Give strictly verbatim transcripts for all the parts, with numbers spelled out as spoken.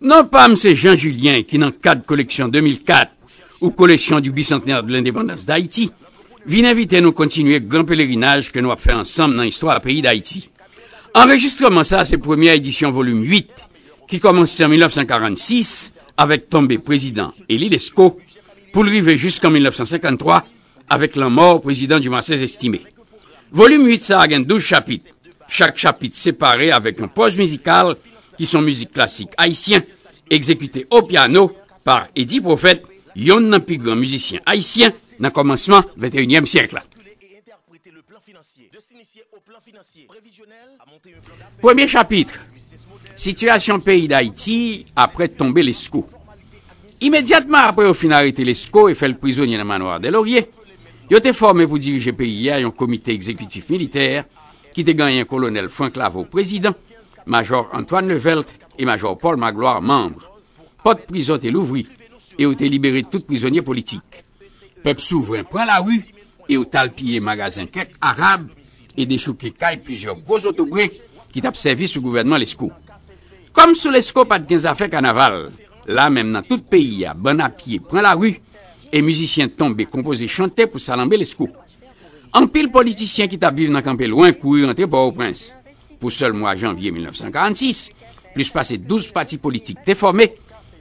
Non pa m se Jean Julien ki nan kad koleksyon de mil kat ou koleksyon du bicentenaire de l'indépendance d'Haïti, vin envite nou kontinye gran pelerinaj ke nou ap fè ansanm nan istwa peyi Dayiti. Anrejistreman sa se premyè edisyon volim uit ki kòmanse an mil nèf san karannsis avèk tonbe prezidan Élie Lescot pou l rive jiskan mil nèf san senkanntwa avèk lanmò prezidan Dumarsais Estimé. Volim uit sa a gen douz chapit. Chak chapit separe avèk yon pòz mizikal ki se yon mizik klasik ayisyen, egzekite o pyano pa Eddy Prophète, yonn nan pi gran mizisyen ayisyen nan kòmansman venteyinyèm syèk la. Premye chapit, sitiyasyon peyi Dayiti apre tonbe Lesko. Imedyatman apre yo fin arete Lesko e fè l prizonye nan Manoir des Lauriers, yo te fòme pou dirije peyi a yon komite egzekitif militè ki te genyen kolonèl Franck Lavaud prezidan, majò Antoine Levelt e majò Paul Magloire manm. Pòt prizon te louvri e yo te libere tout prizonye politik. Pèp souvren pran lari e yo t al piye magazen kèk Arab e dechouke kay plizyè gwo zotobre ki t ap sèvi sou gouvènman Lesko. Kòm sou Lesko pa t gen zafè kanaval, la menm nan tout peyi a, bann a pye pran lari e mizisyen tonbe konpoze chante pou salanbe Lesko. Anpil politisyen ki t ap viv nan kanpe lwen kouri rantre Pòtoprens. Pou sèl mwa janvye mil nèf san karannsis, plis pase douz pati politik te fòme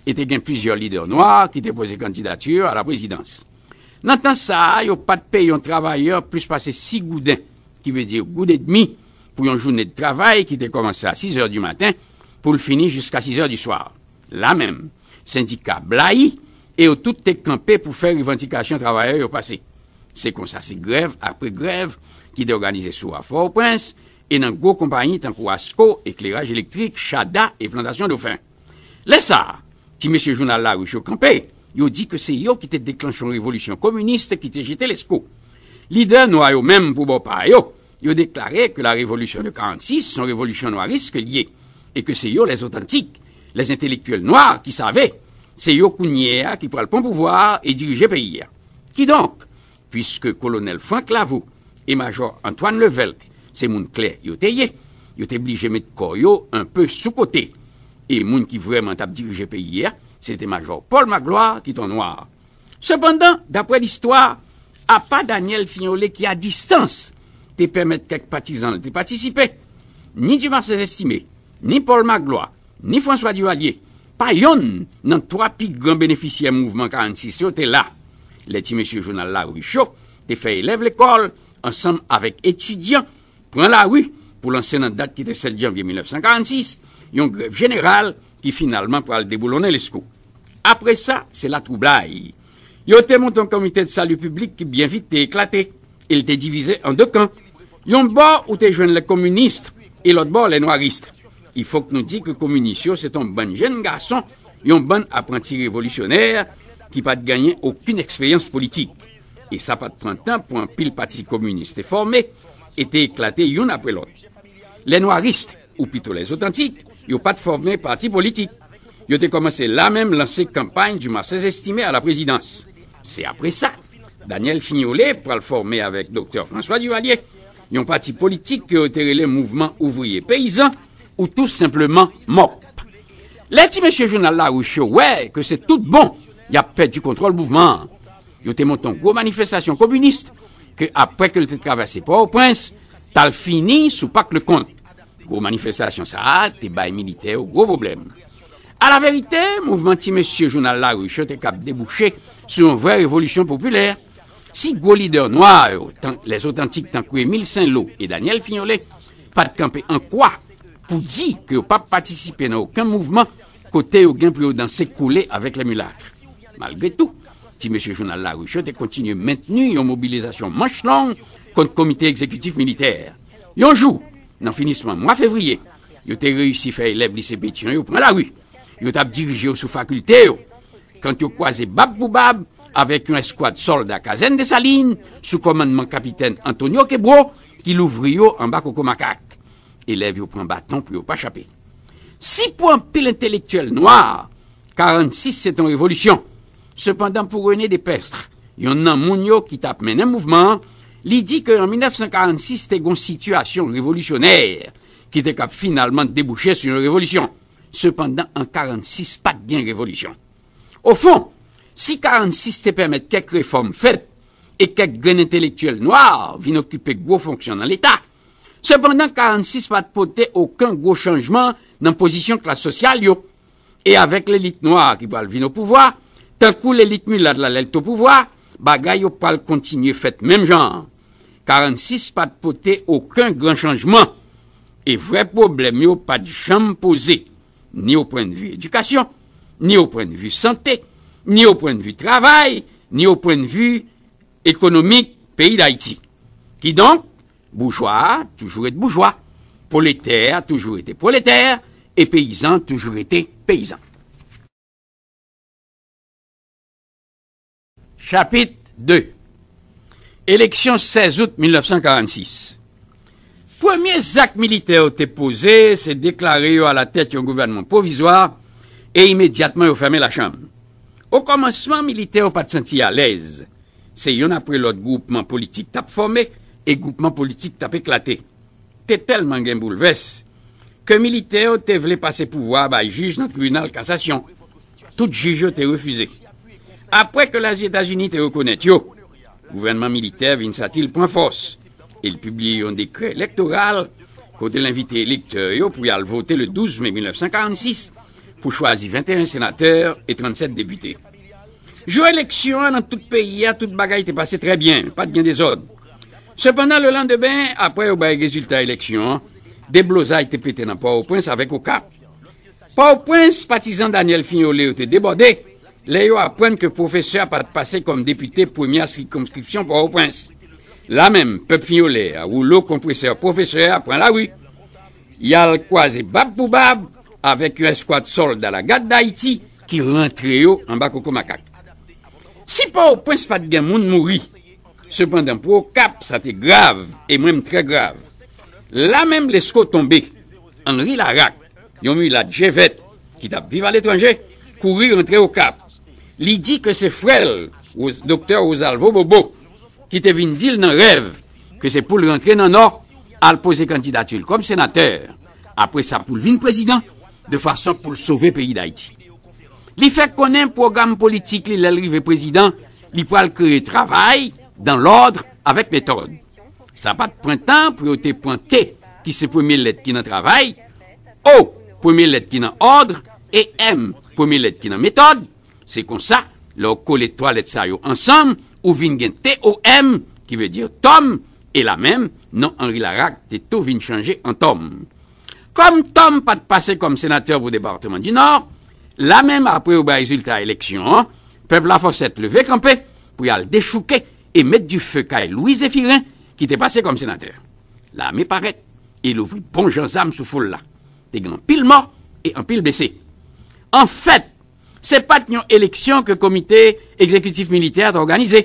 e te gen plizyè lidè nwa ki te poze kandidati a la prezidans. Nan tan sa a, yo pa t peye yon travayè plis pase sis gouden, ki vle di goud edmi, pou yon jounen de travay ki te kòmanse a sis è di maten pou l fini jiska sis è di swa. La menm, sendika blayi e yo tout te kanpe pou fè revandikasyon travayè yo pase. Se konsa se grèv apre grèv ki te òganize sou a Fòtoprens e nan gwo konpayi tankou Asco, Ekleraj Elektrik, Chada e Plantasyon Dofen. Lè sa a, ti mesye jounal Laruche yo kanpe, yo di ke se yo ki te deklanche yon revolisyon kominis ki te jete Lesko. Lidè nwa yo menm pou bò pa yo, yo deklare ke la revolisyon de karannsis se yon revolisyon nwaris ke l ye e ke se yo lèzotantik, lèzentelektiyèl nwa ki save, se yo kounye a ki pral pran pouvwa a e dirije peyi a. Kidonk, piske kolonèl Franck Lavaud e majò Antoine Levelt se moun klè yo te ye, yo te blije met kò yo enpe sou kote. E moun ki vrèman t ap dirije peyi a, se te majò Paul Magloire ki t on nwa. Sepandan, daprè listwa, apa Daniel Fignolé ki a distans te pèmèt kèk patizan l te patisipe, ni Dumarsais Estimé, ni Paul Magloire, ni François Duvalier, pa yonn nan twa pi gran benefisyè mouvman karannsis yo te la. Lè ti mesye jounal Laruche yo te fè elèv lekòl ansanm avèk etidyan pran lari pou lanse nan dat ki te sèt janvye mil nèf san karannsis yon grèv jeneral ki finalman pral deboulonnen Lesko. Apre sa, se latwoublay. Yo te monte yon komite de sali piblik ki byen vit te eklate e l te divize an de kan. Yon bò ou te jwenn lè kominis e lòt bò lè nwaris. Il fòk nou di ke kominis yo se t on bann jenn gason, yon bann apranti revolisyonè ki pa t genyen okenn eksperyans politik. E sa pa t pran tan pou anpil pati kominis te fòme e te eklate youn apre lòt. Lè nwaris, ou pito lèzotantik, yo pa t fòme pati politik. Yo te kòmanse la menm lanse kanpay Dumarsais Estimé a la prezidans. Se apre sa, Daniel Fignolé pral fòme avèk doktè François Duvalier yon pati politik ke yo te rele Mouvman Ouvriye Peyizan ou tou senpleman mòp. Lè ti mesye jounal Laruche yo wè ke se tout bon y ap pèdi kontwòl mouvman an, yo te monte yon gwo manifestasyon kominis ke apre ke l te travèse Pòtoprens, t al fini sou Pak Lekont. Gwo manifestasyon sa a te bay militè yo gwo pwoblèm. Alaverite, mouvman ti mesye jounal Laruche yo te kab debouche sou yon vrè revolisyon popilè si gwo lidè nwa yo, tan, lèzotantik tankou Emile Saint-Lô e Daniel Fignolé, pa t kanpe an kwa pou di ke yo p ap patisipe nan okenn mouvman kote yo gen pou yo danse kole avèk lè milat. Malgre tou, ti mesye jounal Laruche yo te kontinye mentni yon mobilizasyon manch long kont komite egzekitif militè. Yon jou, nan finisman mwa fevriye, yo te reyisi fè elèv lise Petyon yo pran lari. Yo t ap dirije yo sou fakilte yo. Kan yo kwaze bab pou bab avèk yon eskwad sòlda kazèn Desalin sou kòmandman kapitèn Antonio Kebreau ki louvri yo anba koko makak. Elèv yo pran baton pou yo pa chape. Si pou anpil entelektyèl nwa, karannsis se t on revolisyon. Sepandan, pou René Dépestre, yonn nan moun yo ki t ap mennen mouvman an, li di ke an mil nèf san karannsis te gon sitiyasyon revolisyonè ki te kab finalman debouche sou yon revolisyon. Sepandan, an karannsis, pa t gen revolisyon. Ofon, si karannsis te pèmèt kèk refòm fèt e kèk grenn entelektyèl nwa vin okipe gwo fonksyon nan Leta, sepandan, karannsis pa t pote okenn gwo chanjman nan pozisyon klas sosyal yo. E avèk lelit nwa ki pral vin o pouvwa, tankou lelit milat la lè l t o pouvwa, bagay yo pral kontinye fèt menm jan an. Karannsis pa t pote okenn gran chanjman. E vrè pwoblèm yo pa t janm poze, ni o pwennvi edikasyon, ni o pwennvi sante, ni o pwennvi travay, ni o pwennvi ekonomik peyi Dayiti. Kidonk, boujwa a toujou ret boujwa, pwoletè a toujou rete pwoletè, e peyizan toujou rete peyizan. Chapit de. Eleksyon sèz out mil nèf san karannsis. Premye zak militè yo te poze, se deklare yo alatèt yon gouvènman pwovizwa e imedyatman yo fèmen lachanm. Okòmansman, militè yo pa t santi alèz. Se yonn apre lòt gwoupman politik t ap fòme e gwoupman politik t ap eklate. Te tèlman gen boulvès ke militè yo te vle pase pouvwa a bay jij nan tribinal kasasyon. Tout jij yo te refize. Apre ke Lèzetazini te rekonèt yo, gouvènman militè vin santi l pran fòs e l pibliye yon dekrè elektoral kote l envite elektè yo pou y al vote le douz me mil nèf san karannsis pou chwazi venteyen senatè e trannsèt depite. Jou eleksyon an, nan tout peyi a, tout bagay te pase trè byen, pa t gen dezòd. Sepandan, lelandemen, apre yo bay rezilta eleksyon an, deblozay te pete nan Pòtoprens avèk Okap. Pòtoprens, patizan Daniel Fignolé yo te debòde lè yo aprann ke pwofesè a pa t pase kòm depite premyè sikonskripsyon Pòtoprens. Lamenm, pèp Fignolé a, woulo konpresè pwofesè a pran lari. Y al kwaze bab pou bab avèk yon èskwad sòlda Lagad Dayiti ki rantre yo anba koko makak. Si Pòtoprens pa t gen moun mouri, sepandan, pou Okap, sa te grav, e menm trè grav. Lamenm, Lesko tonbe. Anri Larak, yon milat je vèt ki t ap viv aletranje, kouri rantre Okap. Li di ke se frè l, Ros-, doktè Rosalvo Bobo, ki te vin di l nan rèv ke se pou l rantre nan Nò, al poze kandidati l kòm senatè, apre sa pou l vin prezidan, de fason pou l sove peyi Dayiti. Li fè konnen pwogram politik li lè l rive prezidan, li pral kreye travay dan lòd avèk metòd. Sa pa t pran tan pou yo te pran T, ki se premye lèt ki nan travay, O, premye lèt ki nan òd, e M, premye lèt ki nan metòd. Se konsa, lè w kole twa lèt sa yo ansanm, ou vin gen T O M, ki vle di Tòm, e lamenm, non Anri Larak te tou vin chanje an Tòm. Kòm Tòm pa t pase kòm senatè pou depatman di Nò, lamenm, apre yo bay rezilta eleksyon an, pèp la fòsèt leve kanpe pou y al dechouke e met dife kay Lwi Zefiren, ki te pase kòm senatè. Lame parèt e louvri bon jan zam sou foul la. Te gen anpil mò e anpil blese. Anfèt, se pa t yon eleksyon ke komite egzekitif militè a t òganize.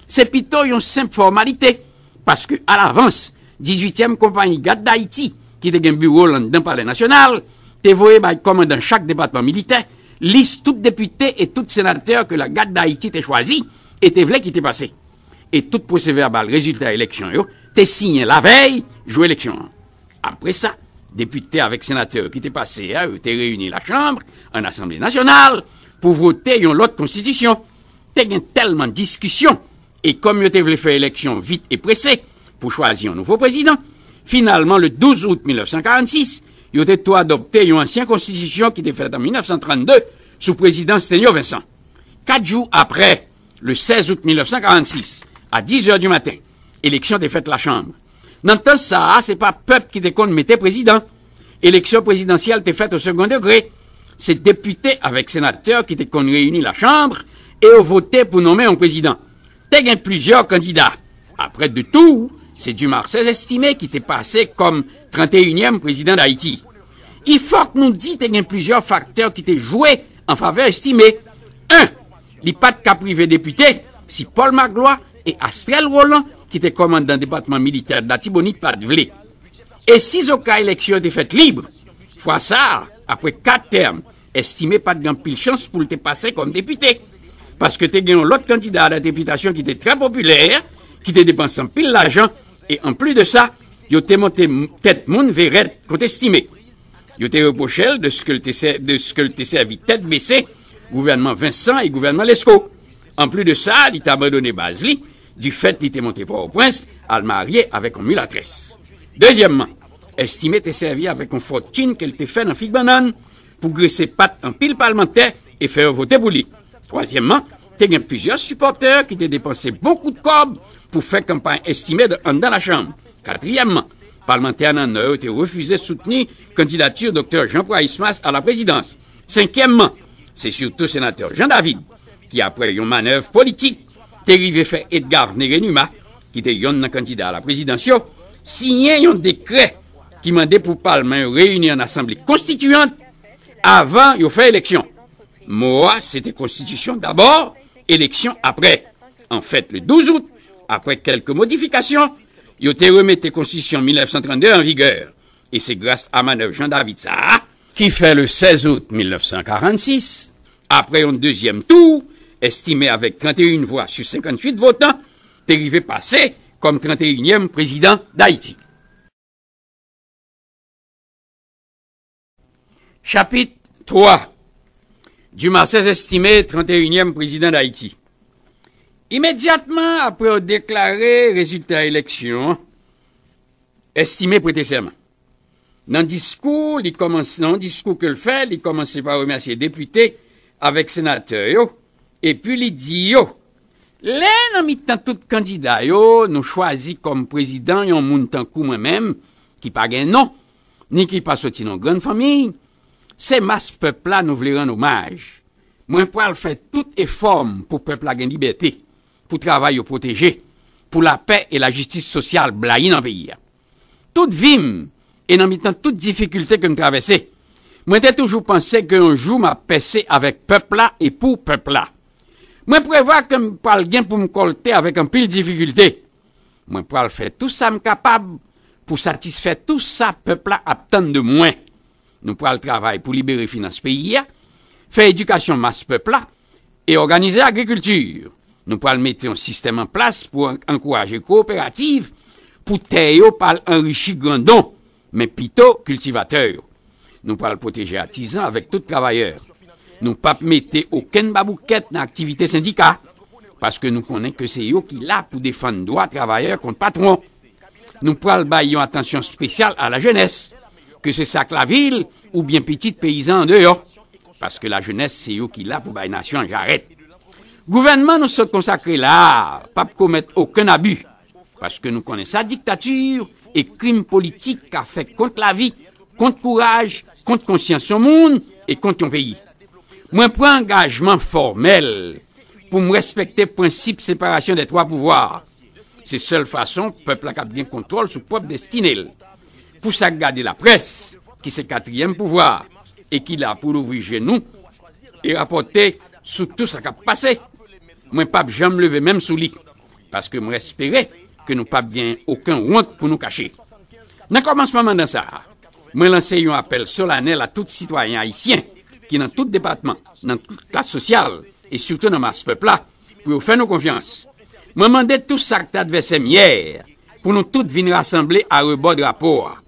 Se pito yon senp fòmalite, paske alavans, dizuityèm konpayi Gad Dayiti, ki te gen biwo l anndan Palè Nasyonal, te voye bay kòmandan chak depatman militè lis tout depite e tout senatè ke Lagad Dayiti te chwazi e te vle ki te pase. E tout pwosevèbal rezilta eleksyon yo te siyen lavèy jou eleksyon an. Apre sa, depite avèk senatè yo ki te pase a, yo te reyini lachanm an Asanble Nasyonal pou vote yon lòt konstitisyon. Te gen tèlman diskisyon, e kòm yo te vle fè eleksyon vit e prese pou chwazi yon nouvo prezidan, finalman, le douz out mil nèf san karannsis, yo te tou adopte yon ansyen konstitisyon ki te fèt an mil nèf san trannde sou prezidans Tenyo Vensan. Kat jou apre, le sèz out mil nèf san karannsis, a diz è di maten, eleksyon te fèt lachanm. Nan tan sa a, se pa pèp ki te konn mete prezidan. Eleksyon prezidansyèl te fèt o segon degre. Se depite avèk senatè ki te konn reyini lachanm e yo vote pou nonmen yon prezidan. Te gen plizyè kandida. Apre de tou, se Dumarsais Estimé ki te pase kòm tranteyinyèm prezidan Dayiti. I fòk nou di te gen plizyè faktè ki te jwe an favè Estimé. En, li pa t ka rive depite si Paul Magloire e Astrel Roland, ki te kòmandan depatman militè Latibonit, pa t vle. E sizoka eleksyon te fèt lib, fwa sa a, apre kat tèm, Estimé pa t gen anpil chans pou l te pase kòm depite, paske te gen yon lòt kandida a la depitasyon ki te trè popilè, ki te depanse anpil lajan, e anplis de sa, yo te monte m-, tèt moun verèt kont Estimé. Yo te repwoche l de ske l te sè-, de ske l te sèvi tèt bese gouvènman Vincent e gouvènman Lescot. Anplis de sa, li te abandone baz li, difèt li te monte Pòtoprens, al marye avèk yon milatrès. Dezyèmman, Estimé te sèvi avèk yon fòtin ke l te fè nan fig bannann pou grese pat anpil palmantè e fè yo vote pou li. Twazyèmman, te gen plizyè sipòtè ki te depanse bon kout kòb pou fè kanpay Estimé anndan lachanm. Katriyèmman, palmantè nan Nò yo te refize soutni kandidati Doktè Jean Praxis Mars a la prezidans. Senkyèmman, se sitou senatè Jean David ki, apre yon manèv politik, te rive fè Edgar Véné Numa, ki te yonn nan kandida a la prezidans yo, siyen yon dekrè ki mande pou palman yo reyini an asanble konstitiyant avan yo fè eleksyon. Mo a, se te konstitisyon dabò, eleksyon apre. Anfèt, le douz out, apre kèlke modifikasyon, yo te remete konstitisyon mil nèf san trannde an vigè. E se gras a manèv Jean David sa a ki fè le sèz out mil nèf san karannsis, apre yon dezyèm tou, Estimé avèk trannteyen vwa sou senkantuit votan, te rive pase kòm trannteyenyèm prezidan Dayiti. Chapit twa. Dumarsais Estimé, trannteyenyèm prezidan Dayiti. Imedyatman apre yo deklare rezilta eleksyon an, Estimé prete sèman. Nan diskou, li kòmanse, nan yon diskou ke l fè, li kòmanse pa remèsye depite avèk senatè yo, epi li di yo, lè nan mitan tout kandida yo, nou chwazi kòm prezidan yon moun tankou mwen menm, ki pa gen non, ni ki pa soti nan grann fanmi, se mas pèp la nou vle rann omaj. Mwen pral fè tout efò m pou pèp la gen libète, pou travay yo pwoteje, pou lapè e lajistis sosyal blayi nan peyi a. Tout vi m, e nan mitan tout difikilte ke m travèse, mwen te toujou panse ke yon jou m ap pèse avèk pèp la e pou pèp la. Mwen prevwa ke m pral gen pou m kòlte avèk anpil difikilte. Mwen pral fè tou sa m kapab pou satisfè tou sa pèp la ap tann de mwen. Nou pral travay pou libere finans peyi a, fè edikasyon mas pèp la e òganize agrikilti. Nou pral mete yon sistèm an plas pou an-, ankouraje kowoperativ pou tè yo pa al anrichi grandon, men pito kiltivatè yo. Nou pral pwoteje atizan avèk tout travayè. Nou p ap mete okenn baboukèt nan aktivite sendika, paske nou konnen ke se yo ki la pou defann dwa travayè kont patwon. Nou pral bay yon atansyon espesyal a lajenès, ke se sa k lavil oubyen pitit peyizan andeyò, paske lajenès se yo ki la pou bay nasyon an jarèt. Gouvènman nou sot konsakre la a p ap komèt okenn abi, paske nou konnen sa diktati e krim politik ka fè kont lavi, kont kouraj, kont konsyans yon moun e kont yon peyi. Mwen pran angajman fòmèl pou m respekte prensip separasyon dè twa pouvwa. Se sèl fason pèp la kab gen kontwòl sou pwòp destine l. Pou sa k gade laprès, ki se katriyèm pouvwa, e ki la pou louvri je nou e rapòte sou tou sa k ap pase, mwen p ap janm leve men m sou li, paske mwen espere ke nou p ap gen okenn wont pou nou kache. Nan kòmansman mandan sa a, mwen lanse yon apèl solanèl a tout sitwayen ayisyen ki nan tout depatman, nan tout klas sosyal, e sitou nan mas pèp la, pou yo fè nou konfyans. Mwen mande tou sa k t advèsè m yè pou nou tout vin rasanble arebò drapo a.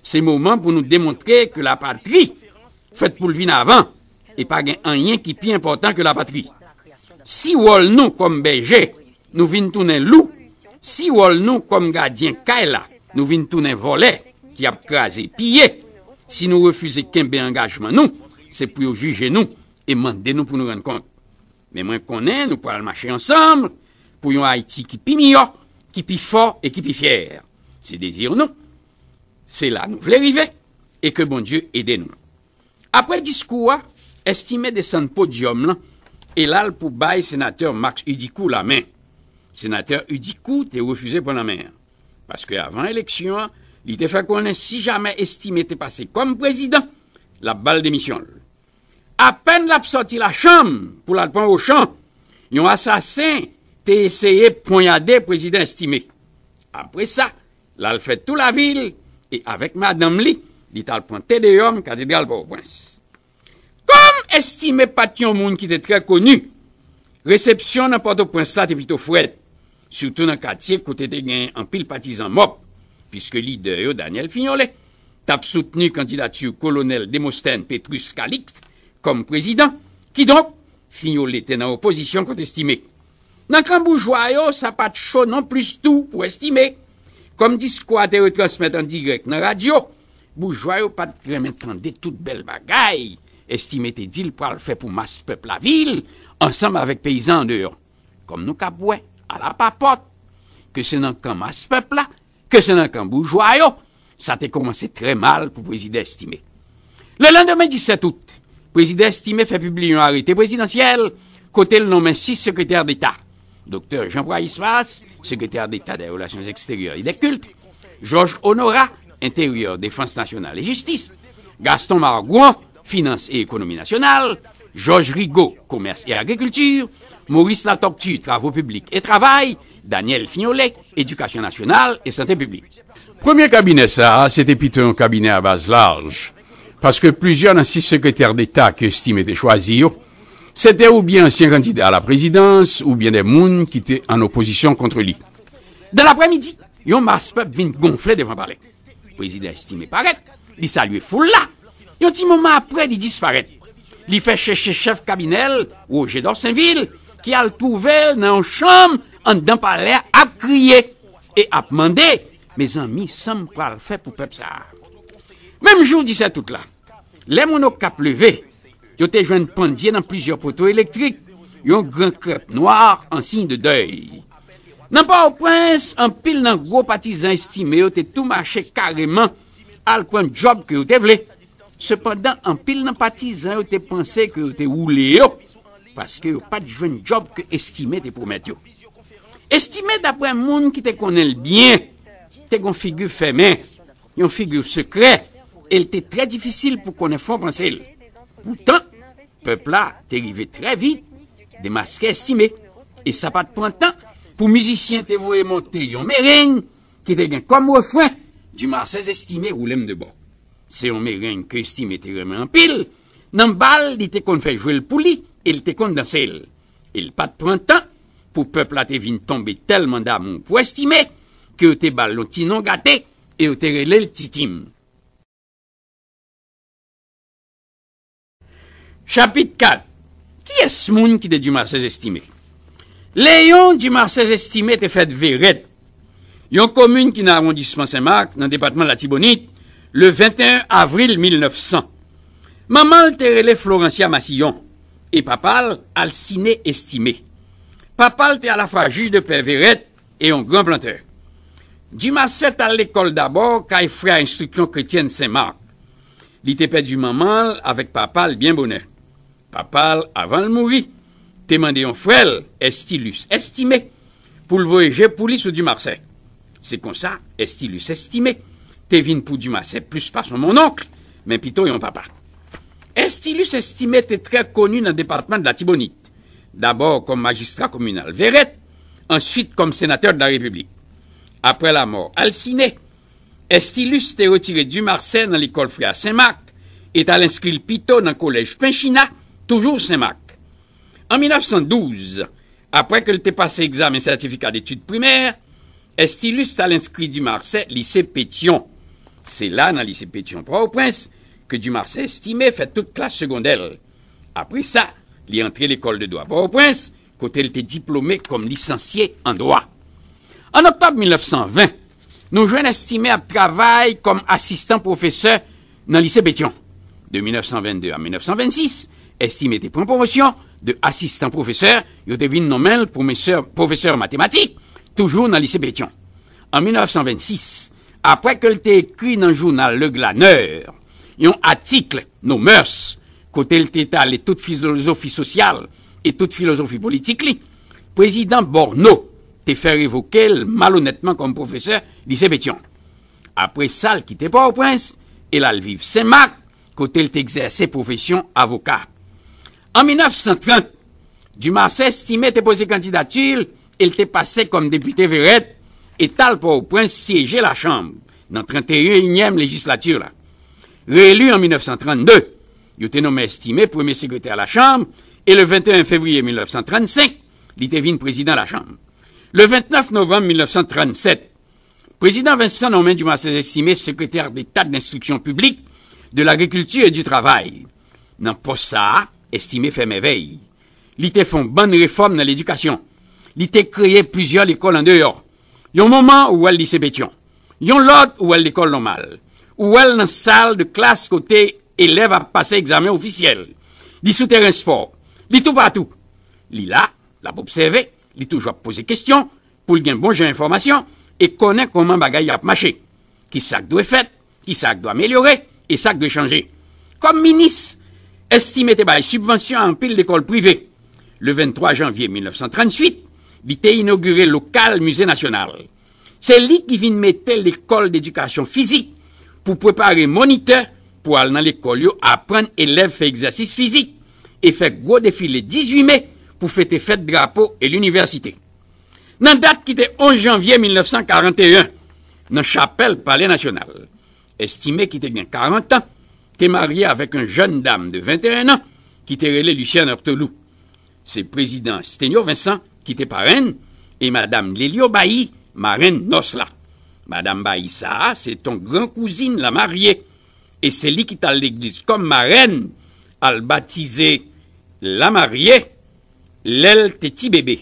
Se moman pou nou demontre ke lapatri fèt pou l vin avan, e pa gen anyen ki pi enpòtan ke lapatri. Si wòl nou kòm bèje, nou vin tounen lou, si wòl nou kòm gadyen kay la, nou vin tounen vòlè ki ap kraze, piye, si nou refize kenbe angajman nou, se pou yo jije nou e mande nou pou nou rann kont. Men mwen konnen nou pral mache ansanm pou yon Ayiti ki pi miyò, ki pi fò e ki pi fyè. Se dezi nou. Se la nou vle rive e ke Bondye ede nou. Apre diskou a, Estimé desann podyòm lan e l al pou bay senatè Max Hudicou lamen. Senatè Hudicou te refize pran lanmen an. Paske avan eleksyon an, li te fè konnen si jamè Estimé te pase kòm prezidan, l ap ba l demisyon l. Apèn l ap sòti lachanm pou l al pran Ochan, yon asasen te eseye ponyade prezidan Estimé. Apre sa, l al fè tou lavil e avèk madanm li, li t al pran Te Deyòm katedral Pòtoprens. Kòm Estimé pa t yon moun ki te trè koni, resepsyon nan Pòtoprens la te pito frèt, sitou nan katye kote te gen anpil patizan mòp, piske lidè yo, Daniel Fignolé, t ap soutni kandidati kolonèl Demosthène Pétrus Calixte kòm prezidan. Kidonk, Fignolé te nan opozisyon kont Estimé. Nan kan boujwa yo, sa pa t cho nonplis tou pou Estimé. Kòm diskou a te retransmèt an dirèk nan radyo, boujwa yo pa t renmen tande tout bèl bagay Estimé te di l pral fè pou mas pèp Lavil, ansanm avèk peyizan andeyò. Kòm nou kab wè, alapapòt, ke se nan kan mas pèp la, ke se nan kan boujwa yo, sa te kòmanse trè mal pou prezidan Estimé. Le landemen disèt out, prezidan Estimé fè pibliye yon arete prezidansyèl kote l nonmen sis sekretè deta. Doktè Jean Prays Mars, sekretè deta dè relasyon eksteryè e dè kilt, Jòj Onora, enteryè, defans nasyonal e jistis, Gaston Margouan, finans e ekonomi nasyonal, Jòj Rigaud, komès e agrikilti, Maurice Latortue, travo piblik e travay, Daniel Fignolé, edikasyon nasyonal e sante piblik. Premye kabinè sa a, se te pito yon kabinè a baz laj, paske plizyè nan sis sekretè deta ke Estimé te chwazi yo, se te oubyen ansyen kandida a la prezidans, oubyen de moun ki te an opozisyon kont li. Dan laprèmidi, yon mas pèp vin gonfle devan palè. Prezidan Estimé parèt, li salye foul la. Yon ti moman apre, li disparèt. Li fè chèche chèf kabinè l, Roger Dorsainville, ki al twouve l nan yon chanm anndan palè a ap kriye e ap mande, mezanmi, sa m pral fè pou pèp sa a? Menm jou disèt out la, lè moun Okap leve, yo te jwenn pandye nan plizyè poto elektrik yon gran krèp nwa an siy de dèy. Nan Pòtoprens, anpil nan gwo patizan Estimé yo te tou mache kareman al pran djòb ke yo te vle. Sepandan, anpil nan patizan yo te panse ke yo te woule yo, paske yo pa t jwenn djòb ke Estimé te pwomèt yo. Estimé, daprè moun ki te konnen l byen, te gon figi fèmen, yon figi sekrè, e l te trè difisil pou konnen fon panse l. Poutan, pèp la te rive trè vit demaske Estimé, e sa pa t pran tan pou mizisyen te voye monte yon mereng ki te gen kòm refren: Dumarsais Estimé, woule m de bò. Se yon mereng ke Estimé te renmen anpil. Nan bal, li te konn fè jwe l pou li e l te konn danse l. E l pa t pran tan pou pèp la te vin tonbe tèlman damou pou Estimé ke yo te ba l yon ti non gate e yo te rele l Titim. Chapit kat. Kiyès moun ki te Dumarsais Estimé? Léon Dumarsais Estimé te fèt Verèt, yon komin ki nan awondisman Senmak, nan depatman Latibonit, le venteyen avril mil nèf san. Manman l te rele Florancia Massillon e papa l Alciné Estimé. Papa l te alafwa jij de pè Verèt e yon gran plantè. Dumarsais t al lekòl dabò kay frè a Enstriksyon Kretyèn Senmak. Li te pèdi manman l avèk papa l byen bonè. Papa l, avan l mouri, te mande yon frè l, Estilus Estimé, pou l voye je pou li sou Dumarsais. Se konsa, Estilus Estimé te vin pou Dumarsais plis pa s on mononk, men pito yon papa. Estilus Estimé te trè koni nan depatman de Latibonit, dabò kòm majistra kominal Verèt, answit kòm senatè de la Repiblik. Aprè lamò Alciné, Estilus te retire Dumarsais nan lekòl frè a Senmak e t al enskri l pito nan kolèj Penchina, toujou Senmak. An mil nèf san douz, aprè ke l te pase egzamen sètifika detid primè, Estilus t al enskri Dumarsais lise Petyon. Se la, nan lise Petyon Pòtoprens, ke Dumarsais Estimé fè tout klas segondè l. Aprè sa, li antre lekòl de dwa Pòtoprens, kote l te diplome kòm lisansye an dwa. An oktòb mil nèf san ven, nou jwenn Estimé ap travay kòm asistan pwofesè nan lise Petyon. De mil nèf san vennde a mil nèf san vennsis, Estimé te pran pwomosyon de asistan pwofesè, yo te vin nonmen l pwomesè, pwofesè matematik, toujou nan lise Petyon. An mil nèf san vennsis, aprè ke l te ekri nan jounal Le Glaneur yon atik, Nos mœurs, kote l te etale tout filozofi sosyal e tout filozofi politik li, prezidan Borno te fè revoke l malonètman kòm pwofesè lise Petyon. Aprè sa, l kite Pòtoprens e l al viv Senmak, kote l te egzèse pwofesyon avoka. An mil nèf san trant, Dumarsais Estimé te poze kandidati l e l te pase kòm depite Verèt e t al Pòtoprens syeje Lachanm nan tranteyenyèm lejislati la. Reeli an mil nèf san trannde, yo te nonmen Estimé premye sekretè Lachanm e le venteyen fevriye mil nèf san trannsenk, li te vin prezidan Lachanm. Le ventnèf novanm mil nèf san trannsèt, Prezidan Vincent nonmen Dumarsais Estimé sekretè deta de lenstriksyon piblik, de lagrikilti e di travay. Nan pòs sa a, Estimé fè mèvèy. Li te fè yon bann refòm nan ledikasyon. Li te kreye plizyè lekòl andeyò. Yon moman, ou wè l lise Petyon. Yon lòt, ou wè l lekòl nòmal. Ou wè l nan sal de klas kote elèv ap pase egzamen ofisyèl. Li sou teren spò. Li toupatou. Li la, l ap obsève, li toujou ap poze kesyon pou l gen bon jan enfòmasyon e konnen kòman bagay ap mache. Kisa k dwe fèt, kisa k dwe amelyore e sa k dwe chanje. Kòm minis, Estimé te bay sibvansyon a anpil lekòl prive. Le venntwa janvye mil nèf san tranntuit, li te inogire lokal Mize Nasyonal. Se li ki vin mete lekòl dedikasyon fizik pou prepare monitè pou al nan lekòl yo aprann elèv fè egzèsis fizik e fè gwo defile dizuit me pou fete fèt drapo e linivèsite. Nan dat ki te onz janvye mil nèf san karanteyen, nan chapèl Palè Nasyonal, Estimé ki te gen karant an, te marye avèk yon jèn dam de venteyen an ki te rele Lucienne Heurtelou. Se prezidan Stenio Vincent ki te parenn e madanm Lelio Bailly, marenn nòs la. Madanm Bailly sa a, se t on gran kouzin Lamarye e se li ki t al legliz kòm marenn, al batize Lamarye lè l te ti bebe.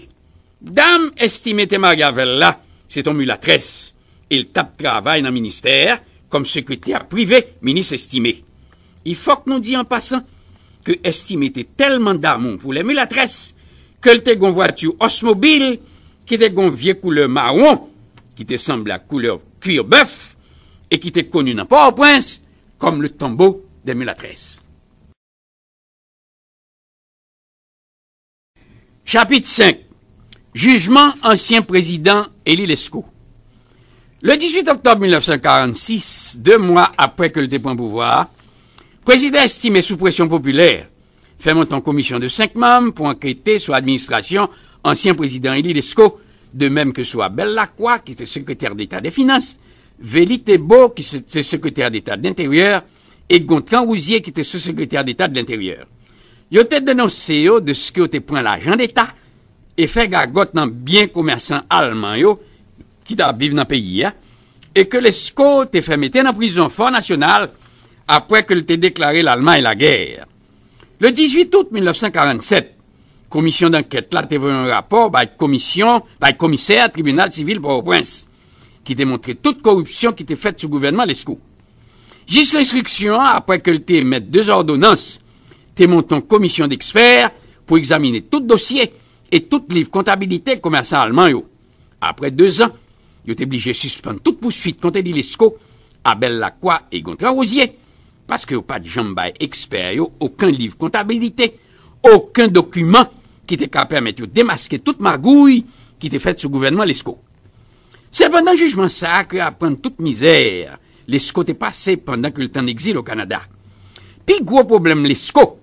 Dam Estimé te marye avè l la, se t on milatrès, e l t ap travay nan ministè a kòm sekretè prive minis Estimé. I fòk nou di an pasan ke Estimé te tèlman damou pou lè milatrès ke l te gon vwati osmobil ki te gon vye koulè mawon ki te sanble ak koulè kwir bèf e ki te koni nan Pòtoprens kòm le tombeau des mulâtresses. Chapit senk. Jijman ansyen prezidan Élie Lescot. Le dizuit oktòb mil nèf san karannsis, de mwa apre ke l te pran pouvwa a, prezidan Estimé sou presyon popilè fè monte yon komisyon de senk manm pou ankete sou administrasyon ansyen prezidan Élie Lescot, de menm ke sou Abel Lacroix, ki te sekretè deta de finans, Veli Thébault, ki se- te sekretè deta de lenteryè, e Gontran Rouzier, ki te sou sekretè deta de lenteryè. Yo te denonse yo deske yo te pran lajan leta e fè gagòt nan byen komèsan alman yo ki t ap viv nan peyi a, e ke Lescot te fè mete nan prizon Fò Nasyonal apre ke l te deklare Lalmay lagè. Le dizuit out mil nèf san karannsèt, komisyon dankèt la te voye yon rapò bay komisyon, bay komisè tribinal sivil Pòtoprens, ki te montre tout koripsyon ki te fèt sou gouvènman Lescot. Jij lenstriksyon an, apre ke l te emèt de zòdonans, te monte yon komisyon dekspè pou egzamine tout dosye e tout liv kontabilite komèsan alman yo. Apre dezan, yo te blije sispann tout pouswit kont Élie Lescot, Abel Lacroix e Gontran Rouzier, paske yo pa t janm bay ekspè yo okenn liv kontabilite, okenn dokiman ki te ka pèmèt yo demaske tout magouy ki te fèt sou gouvènman Lescot. Se pandan jijman sa a ke aprann tout mizè Lescot te pase pandan ke l t an egzil o Kanada. Pi gwo pwoblèm Lescot,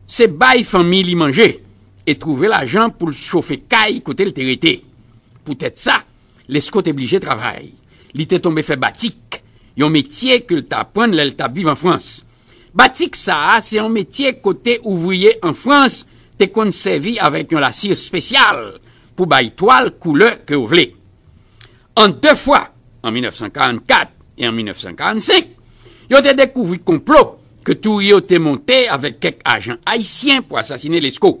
se bay fanmi li manje e twouve lajan pou l chofe kay kote l te rete. Poutèt sa, Lescot te blije travay. Li te tonbe fè batik, yon metye ke l t aprann lè l t ap viv an Frans. Batik sa a, se yon metye kote ouvriye an Frans te konn sèvi avèk yon lasi espesyal pou bay twal koulè ke yo vle. An de fwa, an mil nèf san karannkat e an mil nèf san karannsenk, yo te dekouvri konplo ke Trujillo te monte avèk kèk ajan ayisyen pou asasinen Lescot.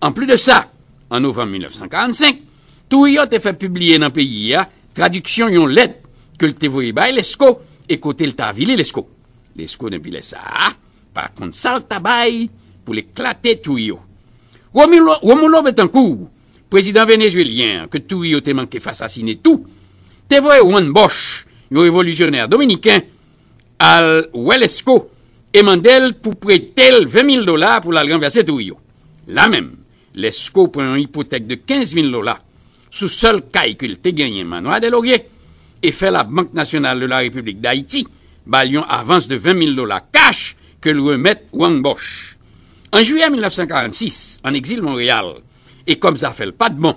Anplis de sa, an novanm mil nèf san karannsenk, Trujillo te fè pibliye nan peyi a tradiksyon yon lèt ke l te voye bay Lescot e kote l t avili Lescot. Lescot, depi lè sa a, pa konn sa l ta bay pou l eklate Trujillo. Romulo, Romulo Betancourt, prezidan venezuelyen an ke Trujillo te manke fè asasinen tou, te voye Juan Bosch, yon revolisyonè dominiken, al wè Lescot e mande l pou prete l ven mil dola pou l al ranvèse Trujillo. La menm, Lescot pran yon ipotèk de kenz mil dola sou sèl kay ke l te genyen, Manoir des Lauriers, e fè Labank Nasyonal de la Repiblik d Ayiti ba l yon avans de ven mil dola kach ke l remèt Juan Bosch. An jiyè mil nèf san karannsis, an egzil Monreyal, e kòm zafè l pa t bon,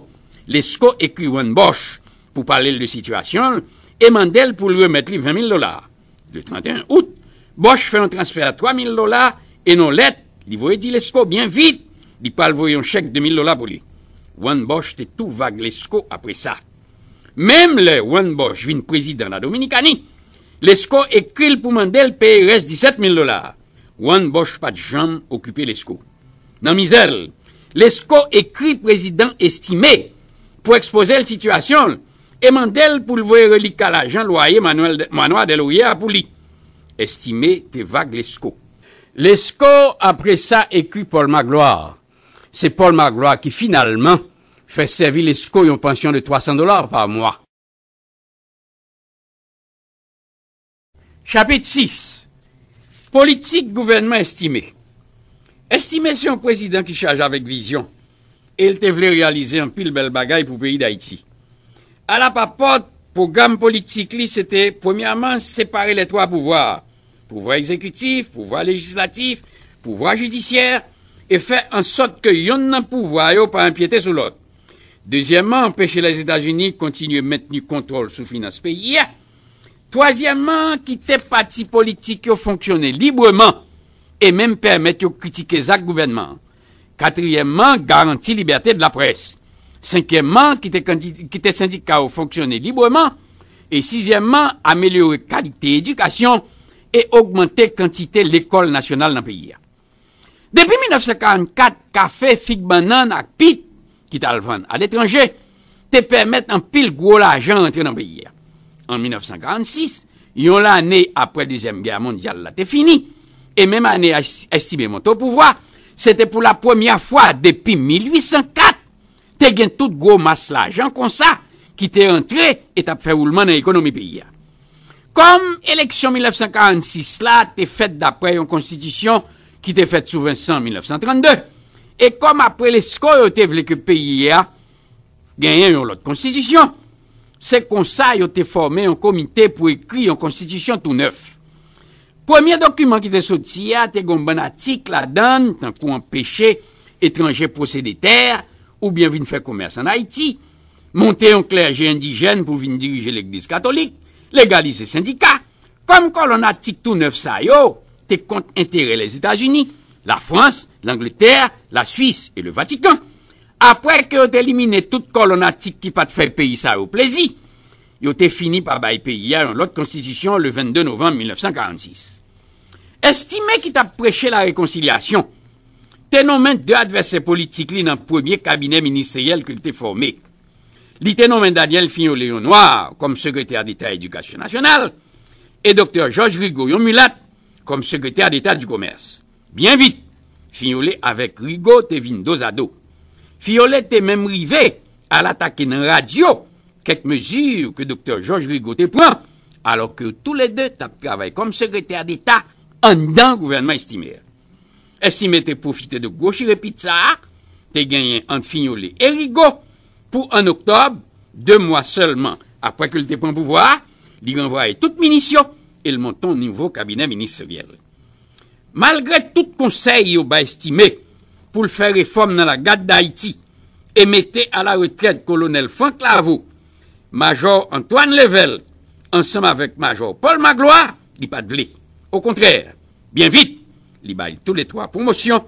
Lescot ekri Juan Bosch pou pale l de sitiyasyon l e mande l pou l remèt li ven mil dola. Le tranteyen out, Bosch fè yon transfè twa mil dola e nan yon lèt, li voye di Lescot byen vit, li pral voye yon chèk de mil dola pou li. Juan Bosch te tou vag Lescot apre sa. Menm lè Juan Bosch vin prezidan Ladominikani, Lesko ekri l pou mande l peye rès disèt mil dola. Juan Bosch pa t janm okipe Lesko. Nan mizè l, Lesko ekri prezidan Estimé pou ekspoze l sitiyasyon l e mande l pou l voye relika lajan lwaye Manwa Del Oye a pou li. Estimé te vag Lesko. Lesko, apre sa, ekri Paul Magloire. Se Paul Magloire ki finalman fè sèvi Lesko yon pansyon de twa san dola pa mwa. Chapit sis. Politik gouvènman Estimé. Estimé se yon prezidan ki chaje avèk vizyon e l te vle reyalize anpil bèl bagay pou peyi Dayiti. Alapapòt, pwogram politik li se te, premyèman, separe les trois pouvoirs, pouvwa egzekitif, pouvwa lejislatif, pouvwa jidisyè, e fè ansòt ke yonn nan pouvwa yo pa enpyete sou lòt. Dezyèmman, anpeche Lèzetazini kontinye mentni kontwòl sou finans peyi a. Twazyèmman, kite pati politik yo fonksyone libreman e menm pèmèt yo kritike zak gouvènman an. Katriyèmman, garanti libète de laprès. Senkyèmman, kite kandi- kite sendika yo fonksyone libreman. E sizyèmman, amelyore kalite edikasyon e ogmante kantite lekòl nasyonal nan peyi a. Depi mil nèf san karannkat, kafe, fig, bannann ak pit ki t al vann aletranje te pèmèt anpil gwo lajan rantre nan peyi a. An mil nèf san karannsis, yon lane apre Dezyèm Gè Mondyal la te fini, e menm ane Ès- Estimé monte o pouvwa, se te pou la premyè fwa depi mil uit san kat te gen tout gwo mas lajan konsa ki te rantre e t ap fè woulman nan ekonomi peyi a. Kòm eleksyon mil nèf san karannsis la te fèt dapre yon konstitisyon ki te fèt sou Vensan mil nèf san trannde, e kòm apre Lesko yo te vle ke peyi a genyen yon lòt konstitisyon, se konsa yo te fòme yon komite pou ekri yon konstitisyon tou nèf. Premye dokiman ki te soti a te gen yon bann atik ladan l, tankou anpeche etranje posede tè oubyen vin fè komès ann Ayiti, monte yon klèje endijèn pou vin dirije legliz katolik, legalize sendika. Kòm kòlonn atik tou nèf sa yo te kont enterè Lèzetazini, Lafrans, Langletè, Laswis e le Vatikan. Apre ke yo te elimine tout kòlonn atik ki pa t fè peyi sa yo plezi, yo te fini pa bay peyi a yon lòt konstitisyon le vennde novanm mil nèf san karannsis. Estimé, ki t ap preche larekonsilyasyon, te nonmen de advèsè politik li nan premye kabinè ministeryèl ke l te fòme. Li te nonmen Daniel Fignolé, yon nwa, kòm sekretè deta edikasyon nasyonal, e doktè Georges Rigaud, yon milat, kòm sekretè deta di komès. Byen vit, Fignolé avèk Rigaud te vin dozado. Fignolé te menm rive al atake nan radyo kèk mezi ke doktè Georges Rigaud te pran, alò ke yo toulede t ap travay kòm sekretè deta anndan gouvènman Estimé a. Estimé te pwofite de gwo chire pit sa a te genyen ant Fignolé e Rigaud pou an oktòb, de mwa sèlman apre ke l te pran pouvwa a, li ranvwaye tout minis yo e l monte yon nouvo kabinè ministeryèl. Malgre tout konsèy yo bay Estimé pou l fè refòm nan Lagad Dayiti e mete alaretrèt kolonèl Frank Lavaud, majò Antoine Levelt ansanm avèk majò Paul Magloire, li pa t vle. Okontrè, byen vit, li bay toulètwa pwomosyon.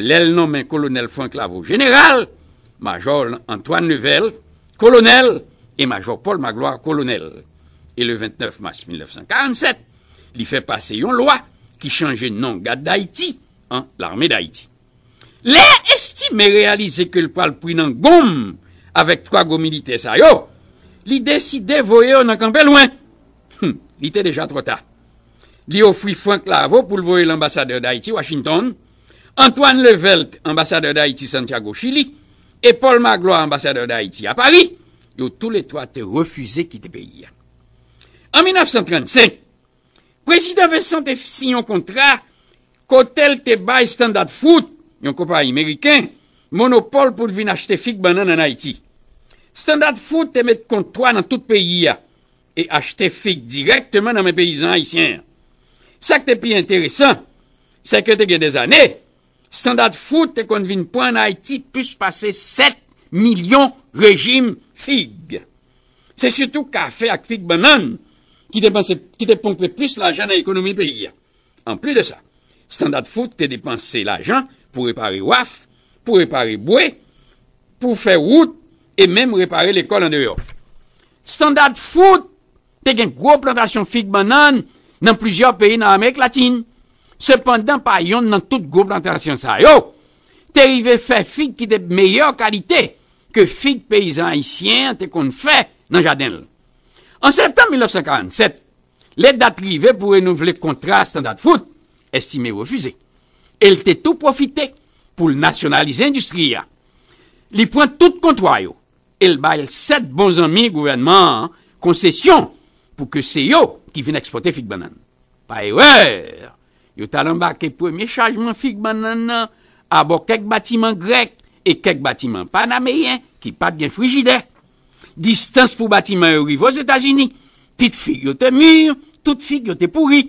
Lè l nonmen kolonèl Frank Lavaud jeneral, majò Antoine Levelt kolonèl e majò Paul Magloire kolonèl. E le vennèf mas mil nèf san karannsèt, li fè pase yon lwa ki chanje non Gad Dayiti an Lame Dayiti. Lè Estimé reyalize ke l pral pri nan gonm avèk twa gwo militè sa yo, li deside voye yo nan kanpe lwen. Hum, li te deja twò ta. Li ofri Frank Lavaud pou l voye l anbasadè Dayiti Washington, Antoine Levelt anbasadè Dayiti Santiago, Chili, e Paul Magloire anbasadè Dayiti a Pari. Yo toulètwa te refize kite peyi a. An mil nèf san trannsenk, Prezidan Vincent te siyen yon kontra kote l te bay Standard Fruit, yon konpayi meriken, monopòl pou l vin achte fig bannann ann Ayiti. Standard Fruit te met kontwa nan tout peyi a e achte fig dirèkteman nan men peyizan ayisyen an. Sa k te pi enteresan, se ke te gen dèzane, Standard Fruit te konn vin pran ann Ayiti plis pase sèt milyon rejim fig. Se sitou kafe ak fig bannann ki te panse, ki te ponpe plis lajan nan ekonomi peyi a. Anplis de sa, Standard Fruit te depanse lajan pou repare waf, pou repare bwe, pou fè wout e menm repare lekòl andeyò. Standard Fruit te gen gwo plantasyon fig bannann nan plizyè peyi nan Amerik Latin. Sepandan, pa yonn nan tout gwo plantasyon sa yo te rive fè fig ki te meyè kalite ke fig peyizan ayisyen an te konn fè nan jaden l. An septanm mil nèf san karannsèt, lè dat rive pou renouvle kontra Standard Fruit, Estimé refize. E l te tou pwofite pou l nasyonalize endistri a. Li pran tout kontwa yo e l bay sèt bon zanmi gouvènman an konsesyon pou ke se yo ki vin ekspòte fig bannann. Pa erè, yo t al anbake premye chajman fig bannann nan abò kèk batiman grèk e kèk batiman panameyen ki pa t gen frijidè. Distans pou batiman yo rive Ozetazini, tout fig yo te mi, tout fig yo te pouri.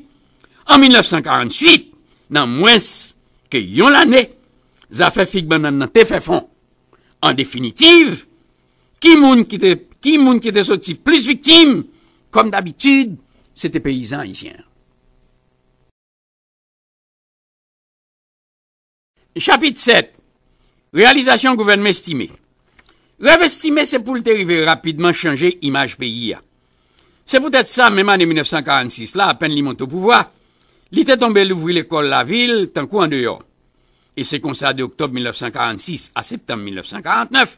An mil nèf san karantuit, nan mwens ke yon lane, zafè fig bannann nan te fè fon. An definitiv, ki moun ki te, ki moun ki te soti plis viktim? Kòm dabitid, se te peyizan ayisyen an. Chapit sèt. Reyalizasyon gouvènman Estimé. Rèv Estimé se pou l te rive rapidman chanje imaj peyi a. Se poutèt sa, menm ane mil nèf san karannsis la, apèn li monte o pouvwa, li te tonbe louvri lekòl lavil tankou andeyò. E se konsa, de oktòb mil nèf san karannsis a septanm mil nèf san karantnèf,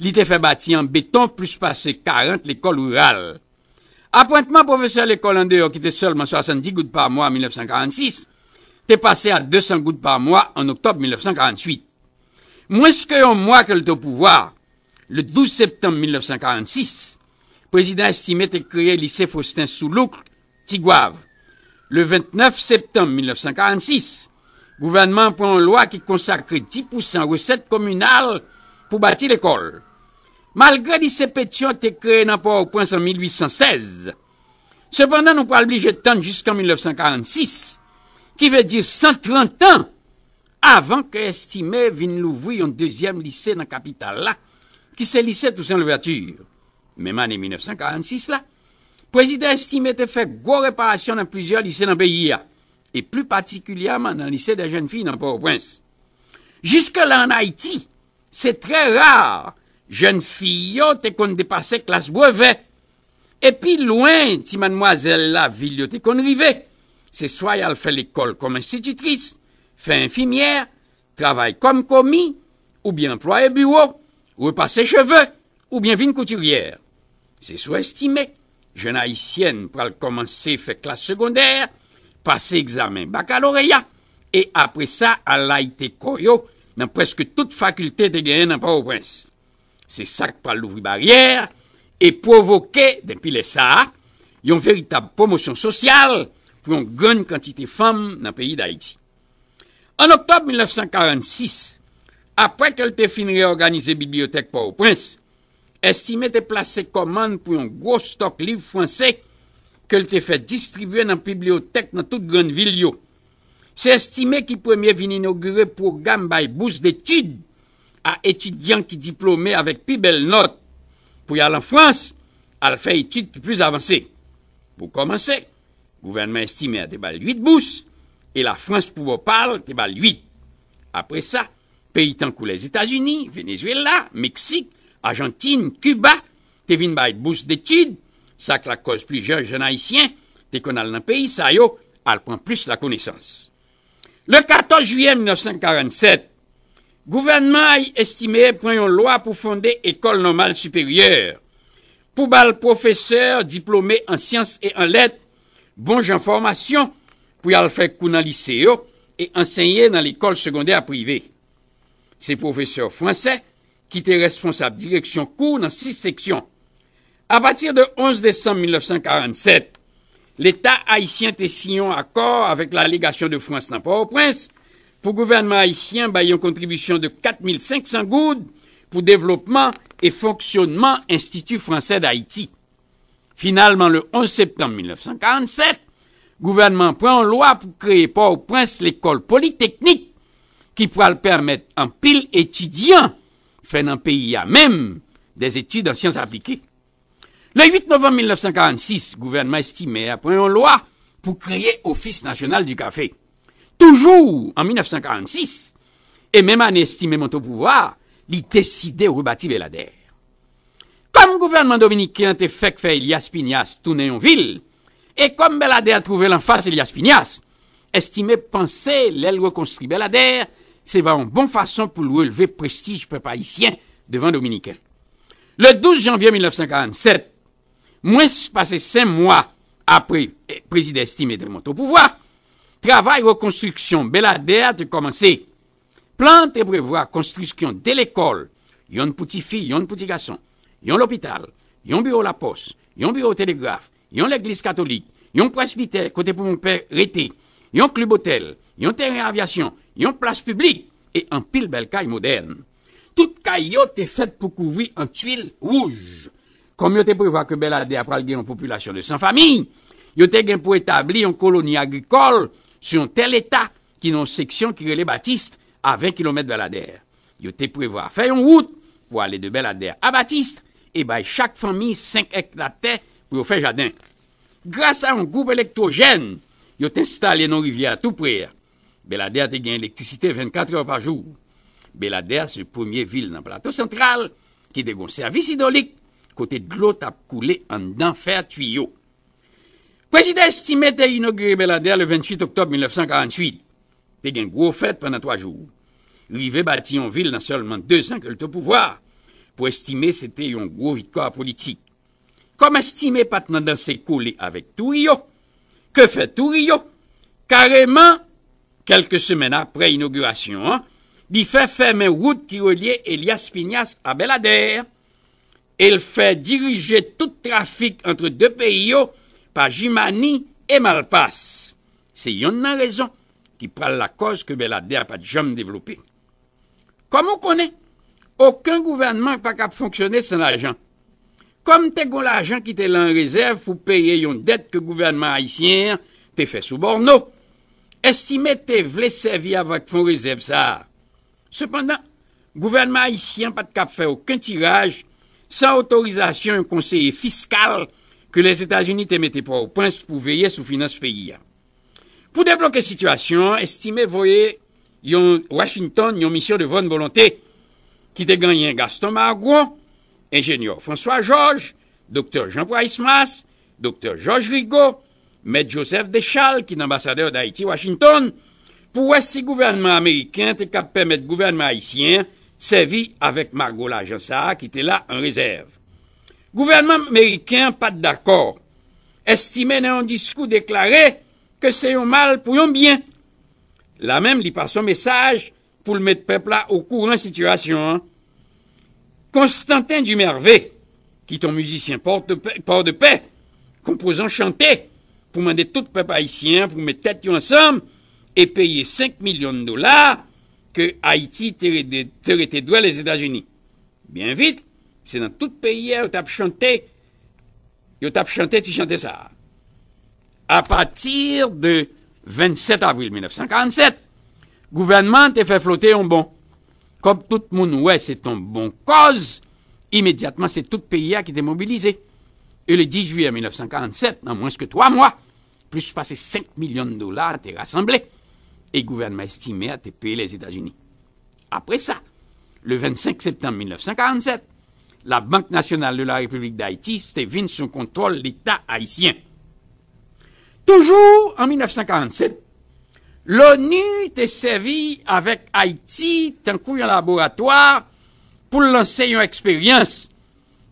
li te fè bati an beton plis pase karant lekòl riral. Apwentman pwofesè lekòl andeyò ki te sèlman swasanndis goud pa mwa an mil nèf san karannsis te pase a de san goud pa mwa an oktòb mil nèf san karantuit. Mwens ke yon mwa ke l te o pouvwa, le douz septanm mil nèf san karannsis, prezidan Estimé te kreye lise Faustin Soulouque, Tigwav. Le ventnèf septanm mil nèf san karannsis, gouvènman an pran yon lwa ki konsakre dis pousan resèt kominal pou bati lekòl. Malgre lise Petyon te kreye nan Pòtoprens an mil uit san sèz, sepandan, nou pral blije tann jiskan mil nèf san karannsis, ki vle di san trant an, avan ke Estimé vin louvri yon dezyèm lise nan kapital la, ki se lise Toussaint Louverture. Menm ane mil nèf san karannsis la, prezidan Estimé te fè gwo reparasyon nan plizyè lise nan peyi a, e pli patikilyèman nan lise dè jèn fi nan Pòtoprens. Jiske la ann Ayiti, se trè ra jèn fi yo te konn depase klas brevè. E pi lwen ti madmwazèl lavil yo te konn rive, se swa y al fè lekòl kòm enstititris, fè enfimyè, travay kòm komi, oubyen anplwaye biwo, repase cheve, oubyen vin koutiryè. Se sou Estimé, jèn ayisyèn pral kòmanse fè klas segondè, pase egzamen bakaloreya, e apre sa al layite kò yo nan prèske tout fakilte te genyen nan Pòtoprens. Se sa k pral louvri baryè e pwovoke, depi lè sa a, yon veritab pwomosyon sosyal pou yon grann kantite fanm nan peyi Dayiti. An oktòb mil nèf san karannsis, apre ke l te fin reyòganize bibliyotèk Pòtoprens, Estimé te plase kòmann pou yon gwo stòk liv franse ke l te fè distribye nan bibliyotèk nan tout grann vil yo. Se Estimé ki premye vin inogire pwogram bay bous detid a etidyan ki diplome avèk pi bèl nòt pou y al an Frans, al fè etid ki plis avanse. Pou kòmanse, gouvènman Estimé a te ba l uit bous, e Lafrans pou bò pa l te ba l uit. Apre sa, peyi tankou Lèzetazini, Venezuela, Meksik, Ajantin, Kiba te vin bay bous detid, sa k lakòz plizyè jèn ayisyen te konn al nan peyi sa yo al pran plis lakonesans. Le katòz jiyè mil nèf san karannsèt, gouvènman Estimé pran yon lwa pou fonde École Normale Supérieure, pou ba l pwofesè diplome an syans e an lèt bon jan fòmasyon pou y al fè kou nan lise yo e ansenye nan lekòl segondè prive. Se pwofesè fransè ki te responsab direksyon kou nan sis seksyon. Apati de onz desanm mil nèf san karannsèt, Leta ayisyen te siyen yon akò avèk lalegasyon de Frans nan Pòtoprens pou gouvènman ayisyen bay yon kontribisyon de kat mil senk san goud pou devlopman e fonksyònman Enstiti Fransè Dayiti. Finalman, le onz septanm mil nèf san karannsèt, gouvènman an pran yon lwa pou kreye Pòtoprens lekòl politeknik ki pral pèmèt anpil etidyan fè nan peyi a menm dèzetid an syans aplike. Le uit novanm mil nèf san karannsis, gouvènman Estimé a pran yon lwa pou kreye Office National du Café. Toujou an mil nèf san karannsis, e menm ane Estimé monte o pouvwa, li deside rebati Beladè. Kò Kòm gouvènman dominiken an te fèk fè Elias Piñas tounen yon vil, e kòm Bèladè twouve l anfas Elias Piñas, Estimé panse lè l rekonstwi Bèladè, se va yon bon fason pou l relve prestij pèp ayisyen devan Dominiken. Le douz janvye mil nèf san karannsèt, mwens pase senk mwa apre, eh, Prezidan Estimé te monte o pouvwa, travay rekonstriksyon Bèladè te kòmanse. Plan an te prevwa konstriksyon de lekòl, yonn pou tifi, yonn pou tigason, yon lopital, yon biwo lapòs, yon biwo telegraf, yon legliz katolik, yon presbitè kote pou monpè rete, yon klib otèl, yon teren avyasyon, yon plas piblik e anpil bèl kay modèn. Tout kay yo te fèt pou kouvri an twil wouj. Kòm yo te prevwa ke Bèladè a pral gen yon popilasyon de san fanmi, yo te gen pou etabli yon koloni agrikòl sou yon tè leta ki nan yon seksyon ki rele Batiste, a ven kilomèt Bèladè. Yo te prevwa fè yon wout pou ale de Bèladè a Batiste e bay chak fanmi senk èkta tè pou yo fè jaden. Gras a yon gwoup elektwojèn yo te enstale nan rivyè a touprè a, Bèladè a te gen elektrisite vennkat è pa jou. Bèladè a se premye vil nan Plato Santral ki te gen yon sèvis idwolik kote dlo t ap koule anndan fè twiyo. Prezidan Estimé te inogire Bèladè a le venntuit oktòb mil nèf san karantuit. Te gen gwo fèt pandan twa jou. Rive bati yon vil nan sèlman dezan ke l te o pouvwa, pou Estimé se te yon gwo viktwa politik. Kòm Estimé pa t nan danse kole avèk touri yo, ke fè touri yo? Kareman, kèlke semèn apre inogirasyon an, li fè fèmen wout ki relye Elias Piñas a Bèladè, e l fè dirije tout trafik ant de peyi yo pa Jimani e Malpas. Se yonn nan rezon ki pral lakòz ke Bèladè a pa t janm devlope. Kòm ou konnen, okenn gouvènman pa kab fonksyone san lajan. Kòm te gon lajan ki te la an rezèv pou peye yon dèt ke gouvènman ayisyen an te fè sou Bòno, Estimé te vle sèvi avèk fon rezèv sa a. Sepandan, gouvènman ayisyen an pa t kab fè okenn tiraj san otorizasyon yon konseye fiskal ke Lèzetazini te mete Pòtoprens pou veye sou finans peyi a. Pou debloke sitiyasyon an, Estimé voye yon Washington yon misyon de bòn volonte ki te genyen Gaston Margron, enjenyè François Georges, doktè Jean Price Mars, doktè Georges Rigaud, mèt Joseph Deschales ki t anbasadè Dayiti Washington, pou wè si gouvènman ameriken te kab pèmèt gouvènman ayisyen an sèvi avèk mago lajan sa a ki te la an rezèv. Gouvènman ameriken an pa t dakò. Estimé nan yon diskou deklare ke se yon mal pou yon byen. La menm, li pase yon mesaj pou l met pèp la okouran sitiyasyon an. Constantin Dumervé, ki t on mizisyen Pòdepè, Pòdepè, konpoze yon chante pou mande tout pèp ayisyen an pou met tèt yo ansanm e peye senk milyon dola ke Ayiti te rete, te rete dwè Lèzetazini. Byen vit, se nan tout peyi a yo t ap chante, yo t ap chante ti chante sa a. Apati de vennsèt avril mil nèf san karannsèt, gouvènman an te fè flote yon bon. Kòm tout moun wè se t on bon kòz, imedyatman se tout peyi a ki te mobilize. E le dis jiyè mil nèf san karannsèt, nan mwens ke twa mwa, plis pase senk milyon dola te rasanble e gouvènman Estimé a te peye Lèzetazini. Apre sa, le vennsenk septanm mil nèf san karannsèt, la Banque Nationale de la République d'Haïti te vin sou kontwòl Leta ayisyen. Toujou an mil nèf san karannsèt, Loni te sèvi avèk Ayiti tankou yon laboratwa pou l lanse yon eksperyans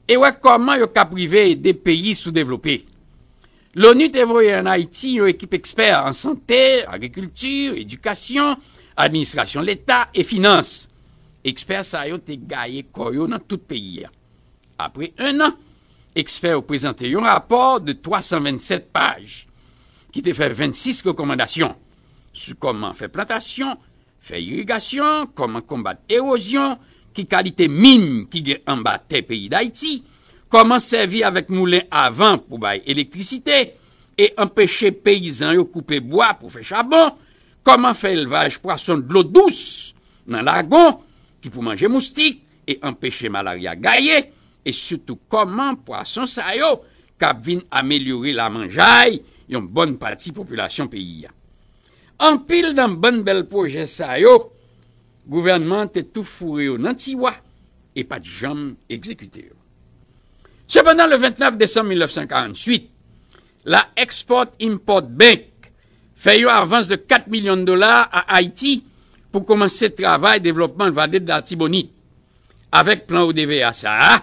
e wè kòman yo kab rive ede peyi soudevlope. Loni te voye ann Ayiti yon ekip ekspè an sante, agrikilti, edikasyon, administrasyon Leta e finans. Ekspè sa yo te gaye kò yo nan tout peyi a. Apre en an, ekspè yo prezante yon rapò de twa san vennsèt paj ki te fè vennsis rekòmandasyon sou kòman fè plantasyon, fè irigasyon, kòman konbat ewozyon, ki kalite min ki gen anba tè peyi Dayiti, kòman sèvi avèk moulen a van pou bay elektrisite e anpeche peyizan yo koupe bwa pou fè chabon, kòman fè elvaj pwason dlo dous nan lagon ki pou manje moustik e anpeche malarya gaye, e sitou kòman pwason sa yo kab vin amelyore lamanjay yon bòn pati popilasyon peyi a. Anpil nan bann bèl pwojè sa yo, gouvènman an te tou foure yo nan tiwa e pa t janm egzekite yo. Sepandan, le vennèf desanm mil nèf san karanntuit, la Export Import Bank fè yon avans de kat milyon dola a Ayiti pou kòmanse travay devlòpman Vale de Latibonit. Avèk plan O D V A sa a,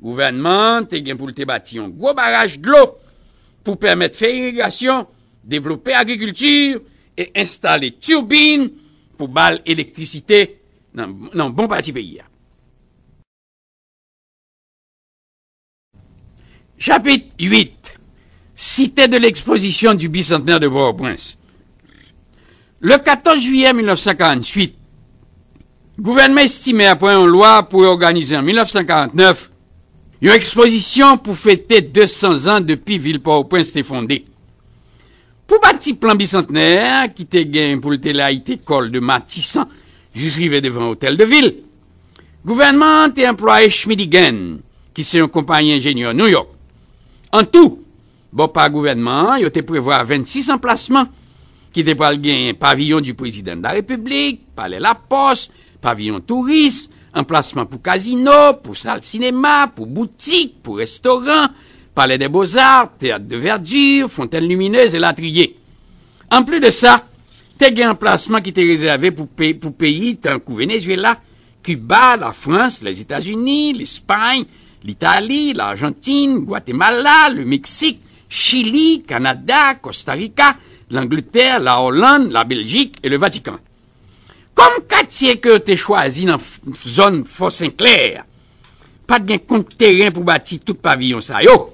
gouvènman an te gen pou l te bati yon gwo baraj dlo pou pèmèt fè irigasyon, devlope agrikilti e enstale tibin pou ba l elektrisite nan, nan bon pati peyi a. Chapitre huit. Cité de l'exposition du bicentenaire de Port-au-Prince. Le quatorze juillet mil nèf san karanntuit, gouvènman Estimer pran yon lwa pou òganize an mil nèf san karantnèf yon ekspozisyon pou fete de san zan depi vil Pòtoprens te fonde. Pou bati plan bisantnè a, ki te gen pou l te layite kò l de Matisan jis rive devan Otèl de Vil, gouvènman an te anplwaye Schmidigan, ki se yon konpayi enjenyè Nouyòk. Antou, bò pa gouvènman an, yo te prevwa vennsis anplasman, ki te pral genyen Pavillon du Président de la République, Palè Lapòs, Pavillon Touris, anplasman pou kazino, pou sal sinema, pou boutik, pou restoran, Palais des Beaux-Arts, Théâtre de Verdure, Fontaine Lumineuse, elatriye. Anplis de sa, te gen anplasman ki te rezève pou pe-, pou peyi tankou Venezuela, Kiba, Lafrans, Lèzetazini, Lespay, Litali, Lajantin, Gwatemala, Lemeksik, Chili, Kanada, Kostarika, Langletè, Laòlann, Labeljik e Levatikan. Kòm katye ke yo te chwazi nan f-, zòn Fò Senklè a, pa t gen kont teren pou bati tout paviyon sa yo,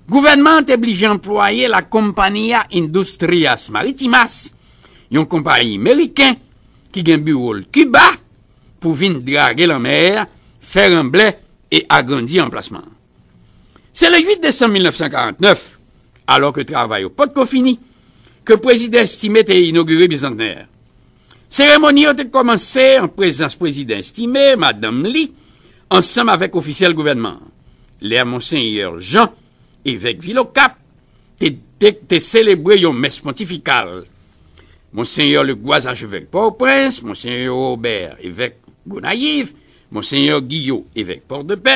gouvènman an te blije anplwaye La Compañía Industrias Marítimas, yon konpayi meriken ki gen biwo l Kiba, pou vin drage lanmè a, fè ranblè e agrandi anplasman an. Se le uit desanm mil nèf san karantnèf, alò ke travay yo potko fini, ke prezidan Estimé te inogire bizantnè a. Seremoni yo te kòmanse an prezans prezidan Estimé, madanm li, ansanm avèk ofisyèl gouvènman an. Lè Monsenyè Jan, evèk vil Okap, te, te, te selebre yon mès pontifikal. Monsenyè Legwas, achevèk Pòtoprens, Monsenyè Robè, evèk Gonayiv, Monsenyè Giyo, evèk Pòdepè,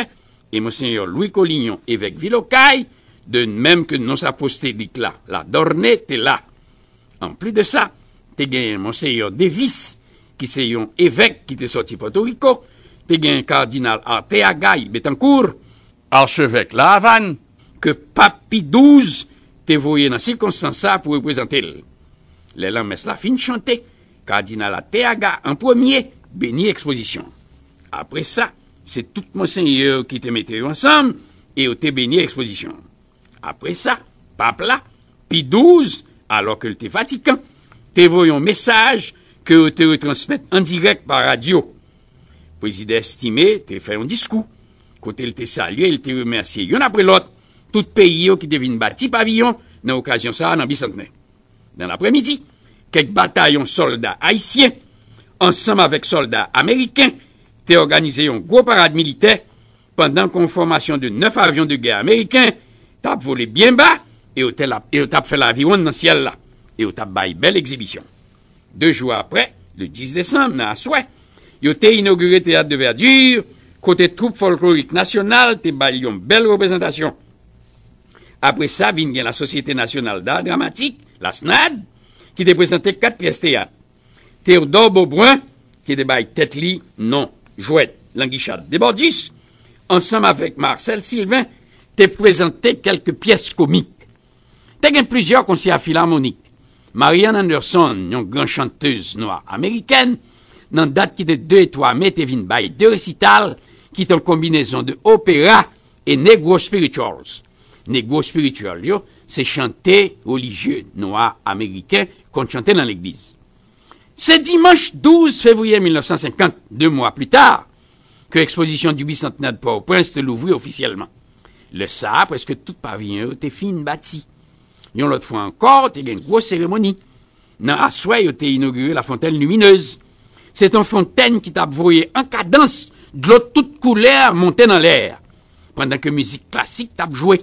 e Monsenyè Lwi Kolinyon, evèk vil Okay, de menm ke nons apostolik la, Ladòrne, te la. Anplis de sa, te genyen Monsenyè Davis, ki se yon evèk ki te sòti Pòtoriko, te genyen Kadinal Arteaga y Betancourt, achevèk La Avàn, ke Pap Pi douz te voye nan sikonstans sa a pou reprezante l. Lè lanmès la fin chante, Kadinal Arteaga an premye beni ekspozisyon. Apre sa, se tout monsenyè ki te mete yo ansanm e yo te beni ekspozisyon. Apre sa, Pap la, Pi douz, alò ke l te Vatikan, te voye yon mesaj ke yo te retransmèt an dirèk pa radyo. Prezidan Estimé te fè yon diskou, kote l te salye e l te remèsye youn apre lòt tout peyi yo ki te vin bati paviyon nan okazyon sa a nan bisantnè. Nan lapremidi, kèk batayon sòlda ayisyen, ansanm avèk sòlda ameriken, te òganize yon gwo parad militè, pandan ke yon fòmasyon de nèf avyon de gè ameriken t ap vole byen ba, e yo te la, e yo t ap fè laviwonn nan syèl la, e yo t ap bay bèl egzibisyon. De jou apre, le dis desanm, nan aswè, yo te inogire Teyat de Verdure, kote twoup fòlklorik nasyonal te bay yon bèl reprezantasyon. Apre sa, vin gen la Société Nationale d'Art Dramatique, la SNAD, ki te prezante kat pyès teyat. Théodore Beaubrun, ki te bay tèt li non Jwèt Languichard Debordus, ansanm avèk Marcel Sylvain, te prezante kèlke pyès komik. Te gen plizyè konsè filamonik. Marian Anderson, yon gran chantèz nwa amerikèn, nan dat ki te de e twa me, te vin bay de resital ki te yon konbinezon de opera e Negro Spirituals. Negro Spiritual yo, se chante relijye nwa ameriken konn chante nan legliz. Se dimanch douz fevriye mil nèf san senkant, de mwa pli ta, ke ekspozisyon du Bicentenaire de Port-au-Prince te louvri ofisyèlman. Lè sa a, prèske tout paviyon yo te fin bati. Yon lòt fwa ankò, te gen gwo seremoni. Nan aswè, yo te inogire La Fontaine Lumineuse. Se te yon fontèn ki t ap voye an kadans dlo tout koulè monte nan lè a, pandan ke mizik klasik t ap jwe.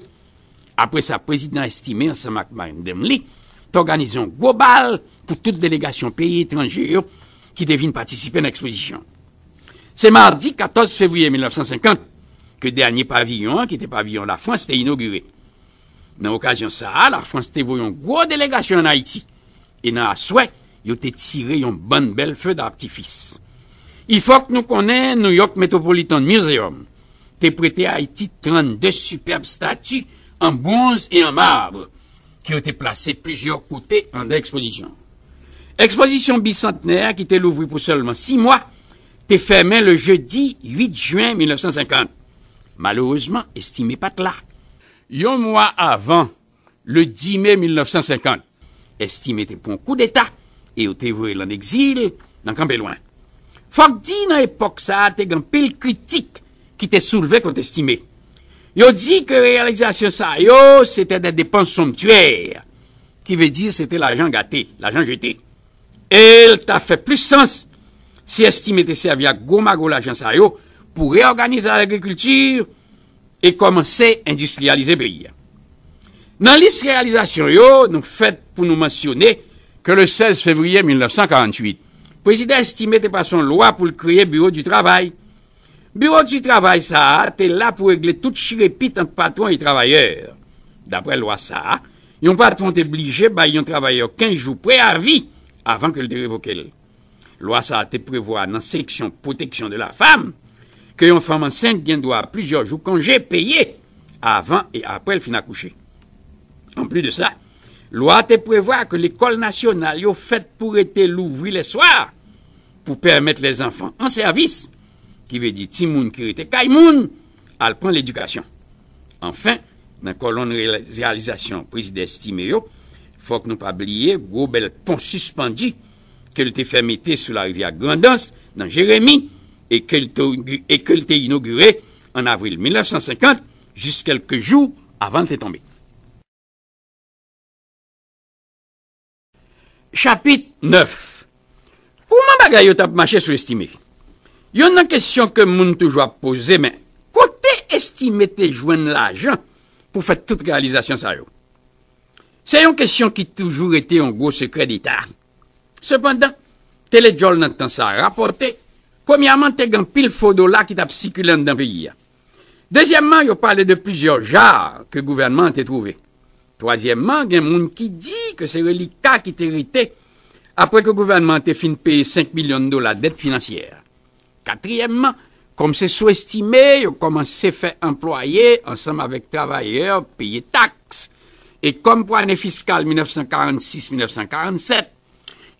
Apre sa, prezidan Estimé ansanm ak madanm li t òganize yon gwo bal pou tout delegasyon peyi etranje yo ki te vin patisipe nan ekspozisyon. Se madi katòz fevriye mil nèf san senkant ke dènye paviyon an, ki te paviyon Lafrans, te inogire. Nan okazyon sa a, Lafrans te voye yon gwo delegasyon ann Ayiti. E nan aswè, yo te tire yon bann bèl feu d'artifice. Il faut que nou konnen New York Metropolitan Museum te prete Ayiti trannde sipèb stati an bwonz e an mab ke yo te plase plizyè kote anndan ekspozisyon. Ekspozisyon bisantnè a, ki te louvri pou sèlman sis mwa, te fèmen le jedi uit jen mil nèf san senkant. Malerezman, Estimé pa t la. Yon mwa avan, le dis me mil nèf san senkant, Estimé te pran koudeta e yo te voye l ann egzil nan Kanpe Lwen. Fòk di, nan epòk sa a, te gen anpil kritik ki te soulve kont Estimé. Yo di ke reyalizasyon sa yo se te de depans sonmtyè, ki vle di se te lajan gate, lajan jete. E l ta fè plis sans si Estimé te sèvi ak gwo mago lajan sa yo pou reyòganize lagrikilti e kòmanse endistriyalize peyi a. Nan lis reyalizasyon yo, nou fèt pou nou mansyone ke le sèz fevriye mil nèf san karanntuit, Prezidan Estimé te pase yon lwa pou l kreye Biwo di Travay. Biwo di Travay sa a te la pou regle tout chirepit ant patwon e travayè. Daprè lwa sa a, yon patwon te blije bay yon travayè kenz jou preyavi avan ke l te revoke l. Lwa sa a te prevwa nan seksyon pwoteksyon de la fam ke yon fanm ansent gen dwa a plizyè jou konje peye avan e apre l fin akouche. Anplis de sa, lwa a te prevwa ke lekòl nasyonal yo fèt pou rete louvri lèswa pou pèmèt lèzanfan an sèvis, ki vle di timoun ki rete kay moun, al pran ledikasyon. Anfen, nan kòlonn reyalizasyon Prezidan Estimé yo, fòk nou pa bliye gwo bèl pon sispandi ke l te fè mete sou larivyè Grandans, nan Jeremi, e ke l te, e ke l te inogire an avril mil nèf san senkant, jis kèlke jou avan l te tonbe. Chapit nèf. Kòman bagay yo t ap mache sou Estimé? Youn nan kesyon ke moun toujou ap poze, men kote Estimé te jwenn lajan pou fè tout reyalizasyon sa yo? Se yon kesyon ki toujou rete yon gwo sekrè deta. Sepandan, Tele Djòl nan tan sa a rapòte, premyèman, te gen anpil fo dola ki t ap sikile anndan peyi a. Dezyèmman, yo pale de plizyè ja ke gouvènman an te twouve. Twazyèmman, gen moun ki di ke se relika ki te rete apre ke gouvènman an te fin peye senk milyon dola dèt finansyè. Katriyèmman, kòm se sou Estimé yo kòmanse fè anplwaye ansanm avèk travayè peye taks. E kòm pou ane fiskal mil nèf san karannsis mil nèf san karannsèt,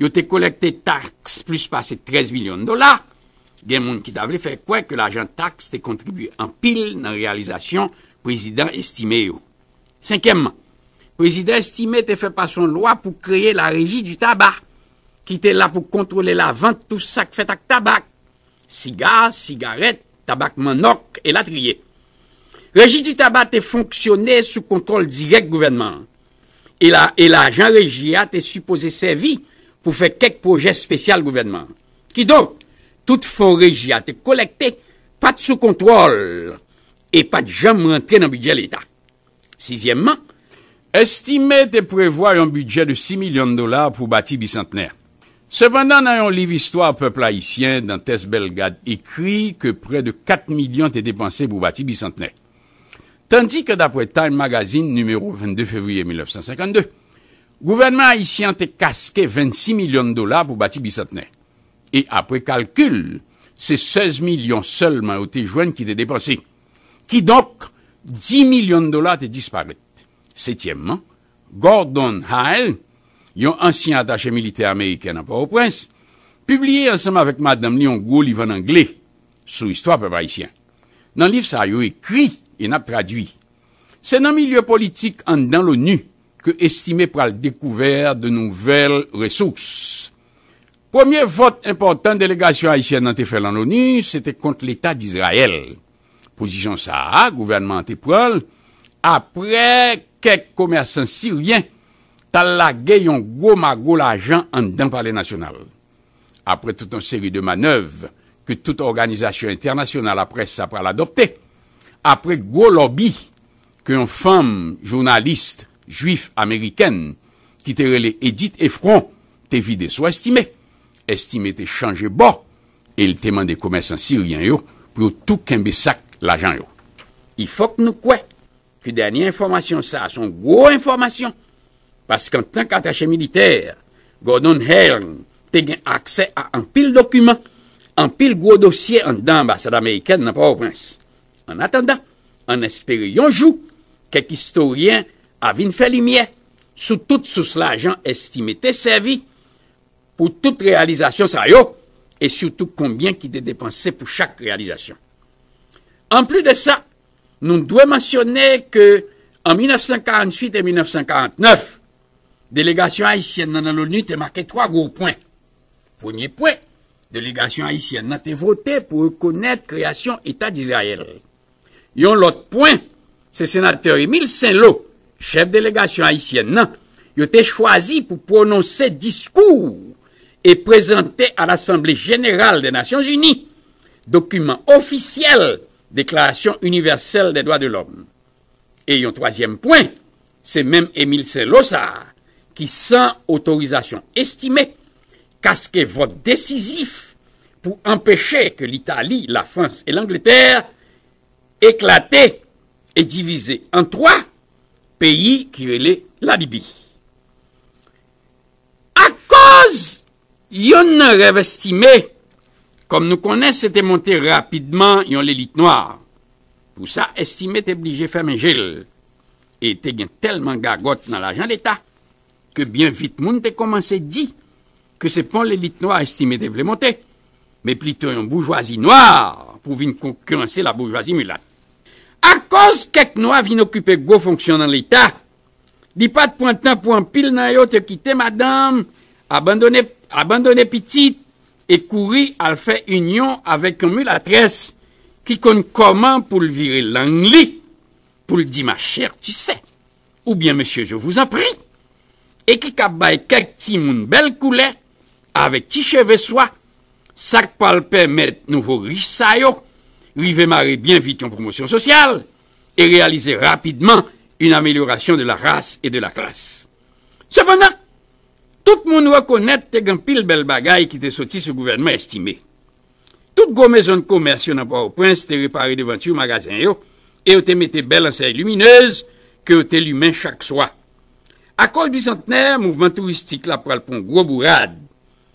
yo te kolekte taks plis pase trèz milyon dola, gen moun ki ta vle fè kwè ke lajan taks te kontribye anpil nan reyalizasyon Prezidan Estimé yo. Senkyèmman, Prezidan Estimé te fè pase yon lwa pou kreye la Régie du Tabac, ki te la pou kontwole lavant tout sa k fèt ak tabak, siga, sigarèt, tabak mannòk, elatriye. Régie du Tabac te fonksyone sou kontwòl dirèk gouvènman an. E la, e lajan reji a te sipoze sèvi pou fè kèk pwojè espesyal gouvènman an. Kidonk, tout fon reji a te kolekte pa t sou kontwòl e pa t janm rantre nan bidjè Leta. Sizyèmman, Estimé te prevwa yon bidjè de sis milyon dola pou bati Bisantnè. Sepandan, nan yon liv Istwa Pèp Ayisyen, Dantès Bellegarde ekri ke prè de kat milyon te depanse pou bati Bisantnè. Tandike, daprè Time Magazine nimewo vennde fevriye mil nèf san senkannde, gouvènman ayisyen an te kaske vennsis milyon dola pou bati Bisantnè. E apre kalkil, se sèz milyon sèlman yo te jwenn ki te depanse. Kidonk, dis milyon dola te disparèt. Setyèmman, Gordon Hale, yon ansyen atache militè ameriken nan Pòtoprens, pibliye ansanm avèk madanm li yon gwo liv ann angle sou istwa pèp ayisyen. Nan liv sa a, yo ekri, e n ap tradui. Se nan milye politik anndan l'ONU ke Estimé pral dekouvè de nouvèl resous. Premye vòt enpòtan delegasyon ayisyèn nan te fè nan l'ONU, se te kont Leta Dizrayèl. Pozisyon sa a, gouvènman an te pran l apre kèk komèsan siryen t al lage yon gwo mago lajan anndan Palè Nasyonal. Apre tout yon seri de manèv ke tout òganizasyon entènasyonal laprès sa pral adopte, apre gwo lòbi ke yon fanm jounalis jwif amerikèn ki te rele Edith Effron te vide sou Estimé, Estimé te chanje bò e l te mande komèsan siryen yo pou yo tou kenbe sak lajan yo. I fòk nou kwè ke dènye enfòmasyon sa a se yon gwo enfòmasyon, paske antan k atache militè, Gordon Hare te gen aksè a anpil dokiman, anpil gwo dosye anndan anbasad amerikèn nan Pòtoprens. Annatandan, ann espere yon jou kèk istoryen a vin fè limyè sou tout sous lajan Estimé te sèvi pou tout reyalizasyon sa yo, e sitou konbyen ki te depanse pou chak reyalizasyon. Anplis de sa, nou dwe mansyone ke an mil nèf san karanntuit e mil nèf san karantnèf, delegasyon ayisyèn nan nan Loni te make twa gwo pwen. Premye pwen, delegasyon ayisyèn nan te vote pou rekonèt kreyasyon Eta Dizrayèl. Yon lòt pwen, se senatè Emile Saint-Laud, chèf delegasyon ayisyèn nan, yo te chwazi pou pwononse diskou e prezante a Lasanble Jeneral dè Nasyonzini dokiman ofisyèl Deklarasyon Inivèsèl dè Dwa de Lòm. E yon twazyèm pwen, se menm Emile Saint-Laud sa a ki, san otorizasyon Estimé, kaske vòt desizif pou anpeche ke Litali, Lafrans e Langletè eklate e divize an twa peyi ki rele Lalibi. Akoz yonn nan rèv Estimé, kòm nou konnen, se te monte rapidman yon lelit nwa. Pou sa, Estimé te blije fèmen je l e te gen tèlman gagòt nan lajan Leta ke byen vit moun te kòmanse di ke se pa yon lelit nwa Estimé te vle monte, men plito yon boujwazi nwa pou vin konkiranse laboujwazi milat. Akoz kèk nwa vin okipe gwo fonksyon nan Leta, li pa t pran tan pou anpil nan yo te kite madanm, abandone, abandone pitit e kouri al fè inyon avèk yon milatrès ki konn kòman pou l vire lang li pou l di ma chère, tu sais, oubyen mesye, je vous en prie, e ki kab bay kèk timoun bèl koulè avèk ti cheve swa, sa k pral pèmèt nouvo rich sa yo rive mare byen vit yon pwomosyon sosyal e reyalize rapidman une amélioration de la race et de la classe. Sepandan, tout moun rekonèt te gen anpil bèl bagay ki te soti sou gouvènman Estimé. Tout gwo mezon komès yo nan Pòtoprens te repare devanti magazen yo e yo te mete bèl ansèy liminez ke yo te limen chak swa. Akoz bisantnè, mouvman touristik la pral pran gwo bourad.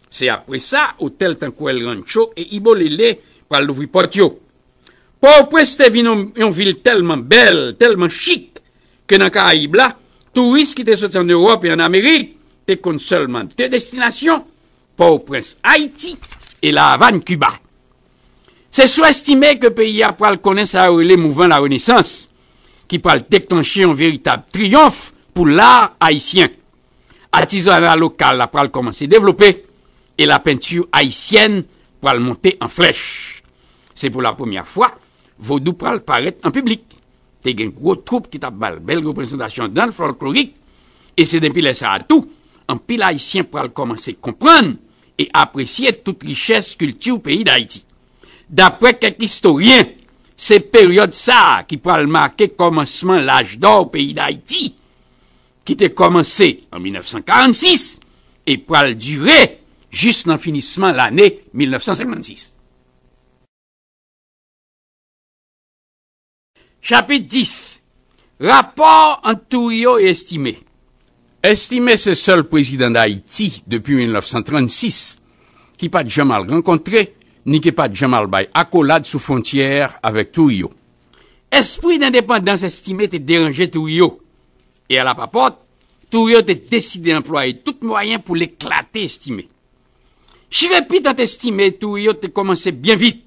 Se apre sa, otèl tankou El Rancho e Ibolele pral louvri pòt yo. Pòtoprens te vin yon, yon vil tèlman bèl, tèlman chik, ke nan Karayib la, touris ki te soti ann Ewòp e ann Amerik te konn sèlman de destinasyon, Pòtoprens, Ayiti, e La Avàn, Kiba. Se sou Estimé ke peyi a pral konnen sa yo rele mouvman larenesans, ki pral deklanche yon veritab triyonf pou lar ayisyen. Atizana lokal la pral kòmanse devlope e lapenti ayisyèn pral monte an flèch. Se pou lapremyè fwa vodou pral parèt an piblik. Te gen gwo twoup ki t ap ba l bèl reprezantasyon dan fòlklorik, e se depi lè sa a tou, anpil Ayisyen pral kòmanse konprann e apresye tout richès kilti peyi Dayiti. Daprè kèk istoryen, se peryòd sa a ki pral make kòmansman laj dò peyi Dayiti, ki te kòmanse an mil nèf san karannsis e pral dire jis nan finisman lane mil nèf san senkannsis. Chapit dis. Rapò ant Trujillo e Estimé. Estimé se sèl prezidan Dayiti depi mil nèf san trannsis ki pa t janm al rankontre, ni ki pa t janm al bay akolad sou fwontyè avèk Trujillo. Espri dendepandans Estimé te deranje Trujillo, e alapapòt, Trujillo te deside anplwaye tout mwayen pou l eklate Estimé. Chirepit ant Estimé e Trujillo te kòmanse byen vit.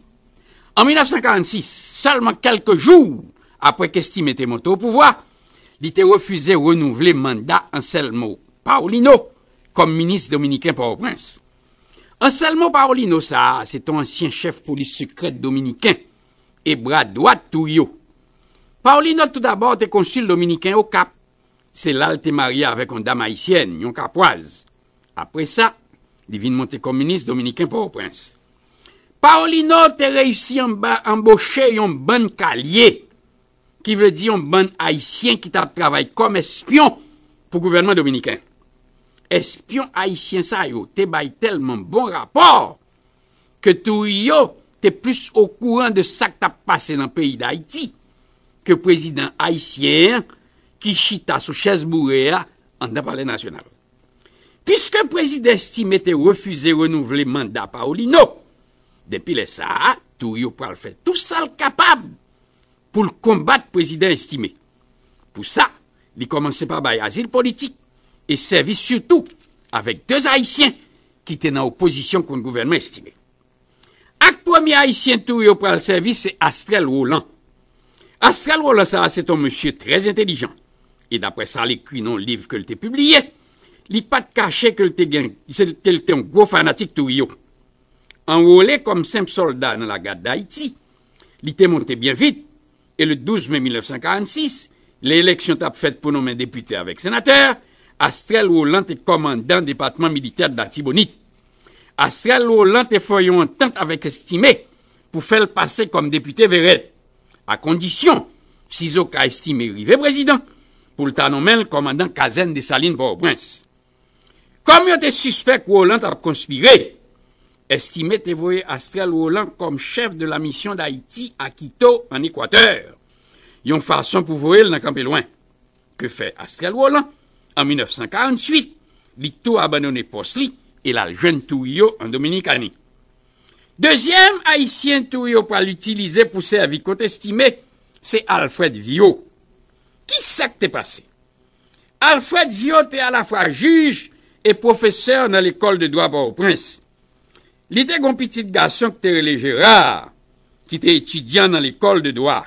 An mil nèf san karannsis, sèlman kèlke jou apre ke Estimé te monte o pouvwa, li te refize renouvle manda Anselmo Paulino kòm minis dominiken Pòtoprens. Anselmo Paulino sa a, se te yon ansyen chèf polis sekrè dominiken e bra dwat Trujillo. Paulino, toudabò, te konsil dominiken Okap. Se la l te marye avèk yon dam ayisyèn, yon kapwaz. Apre sa, li vin monte kòm minis dominiken Pòtoprens. Paulino te reyisi anba, anboche yon bann kalye, ki vle di yon bann Ayisyen ki t ap travay kòm espyon pou gouvènman dominiken. Espyon ayisyen sa yo te bay tèlman bon rapò ke Trujillo te plis okouran de sa k t ap pase nan peyi Dayiti ke prezidan ayisyen an ki chita sou chèz boure a anndan Palè Nasyonal. Piske prezidan Estimé te refize renouvle manda Paulino, depi lè sa a, Tourio pral fè tou sa l kapab pou l konbat prezidan Estimé. Pou sa, li kòmanse pa bay azil politik e sèvi sitou avèk de Ayisyen ki te nan opozisyon kont gouvènman Estimé. Ak premye Ayisyen Tourio pral sèvi se Astrel Roland. Astrel Roland sa a se t on mesye trè entèlijan. E daprè sa l ekri nan yon liv ke l te pibliye, li pa t kache ke l te gen, ke l te yon gwo fanatik Tourio. Anwole kòm senp sòlda nan Lagad Dayiti, li te monte byen vit, e le douz me mil nèf san karannsis, lè eleksyon t ap fèt pou nonmen depite avèk senatè, Astrel Roland te kòmandan depatman militè de Latibonit. Astrel Roland te fè yon antant avèk Estimé pou fè l pase kòm depite vedèt, a kondisyon, sizoka Estimé rive prezidan, pou l ta nonmen l kòmandan kazèn Desalin Pòtoprens. Kòm yo te sispèk Roland t ap konspire, Estimé te voye Astrel Roland kòm chèf de la mission d'Haïti à Quito, an Ekwatè, yon fason pou voye l nan kanpe lwen. Ke fè Astrel Roland? An mil nèf san karanntuit, li tou abandone pòs li e l al jwenn Tourio an Dominikani. Dezyèm Ayisyen Tourio pral itilize pou sèvi kont Estimé, se Alfred Viau. Kisa k te pase? Alfred Viau te alafwa jij e pwofesè nan lekòl de dwa Pòtoprens. Li te gen yon pitit gason ki te rele Gérard, ki te etidyan nan lekòl de dwa.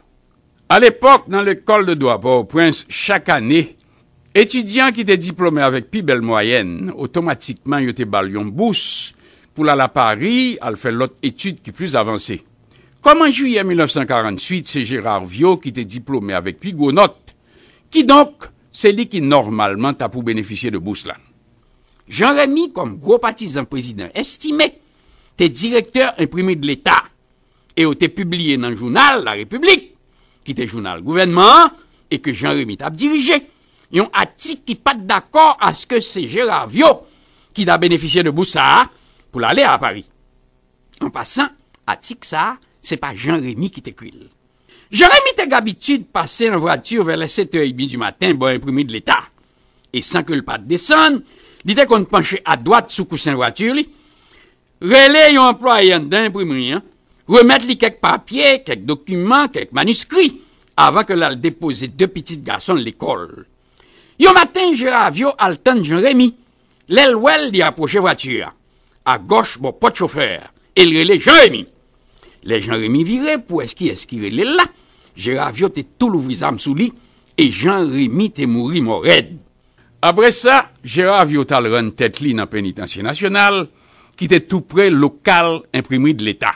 Alepòk, nan lekòl de dwa Pòtoprens, chak ane, etidyan ki te diplome avèk pi bèl mwayèn, otomatikman yo te ba l yon bous pou l al a Pari, al fè lòt etid ki plis avanse. Kòman jiyè mil nèf san karanntuit, se Gérard Viau ki te diplome avèk pi gwo nòt. Kidonk, se li ki nòmalman ta pou benefisye de bous la. Jean Remy, kòm gwo patizan prezidan Estimé, te direktè enprimi de Leta, e yo te pibliye nan jounal La République, ki te jounal gouvènman an, e ke Jean Remy t ap dirije, yon atik ki pa t dakò aske se Gérard Viau ki ta benefisye de bous sa a pou l ale a Pari. An pasan, atik sa a, se pa Jean Remy ki te ekri l. Jean Remy te gen abitid pase an vwati vè lè sèt è edmi di maten bò enprimi de Leta. E san ke l pa t desann, li te konn panche adwat sou kousen vwati li, rele yon anplwaye anndan enprimri an, remèt li kèk papye, kèk dokiman, kèk maniskri, avan ke l al depoze de pitit gason l lekòl. Yon maten, Gérard Viau al tann Jean Remy. Lè l wè l, li apwoche vwati a, agòch bò pòt chofè a, e l rele Jean Remy. Lè Jean Remy vire pou wè kiyès ki rele l la, Gérard Viau te tou louvri zam sou li, e Jean Remy te mouri mò rèd. Apre sa, Gérard Viau t al rann tèt li nan Penitansye Nasyonal, ki te tou pre lokal enprimri de Leta.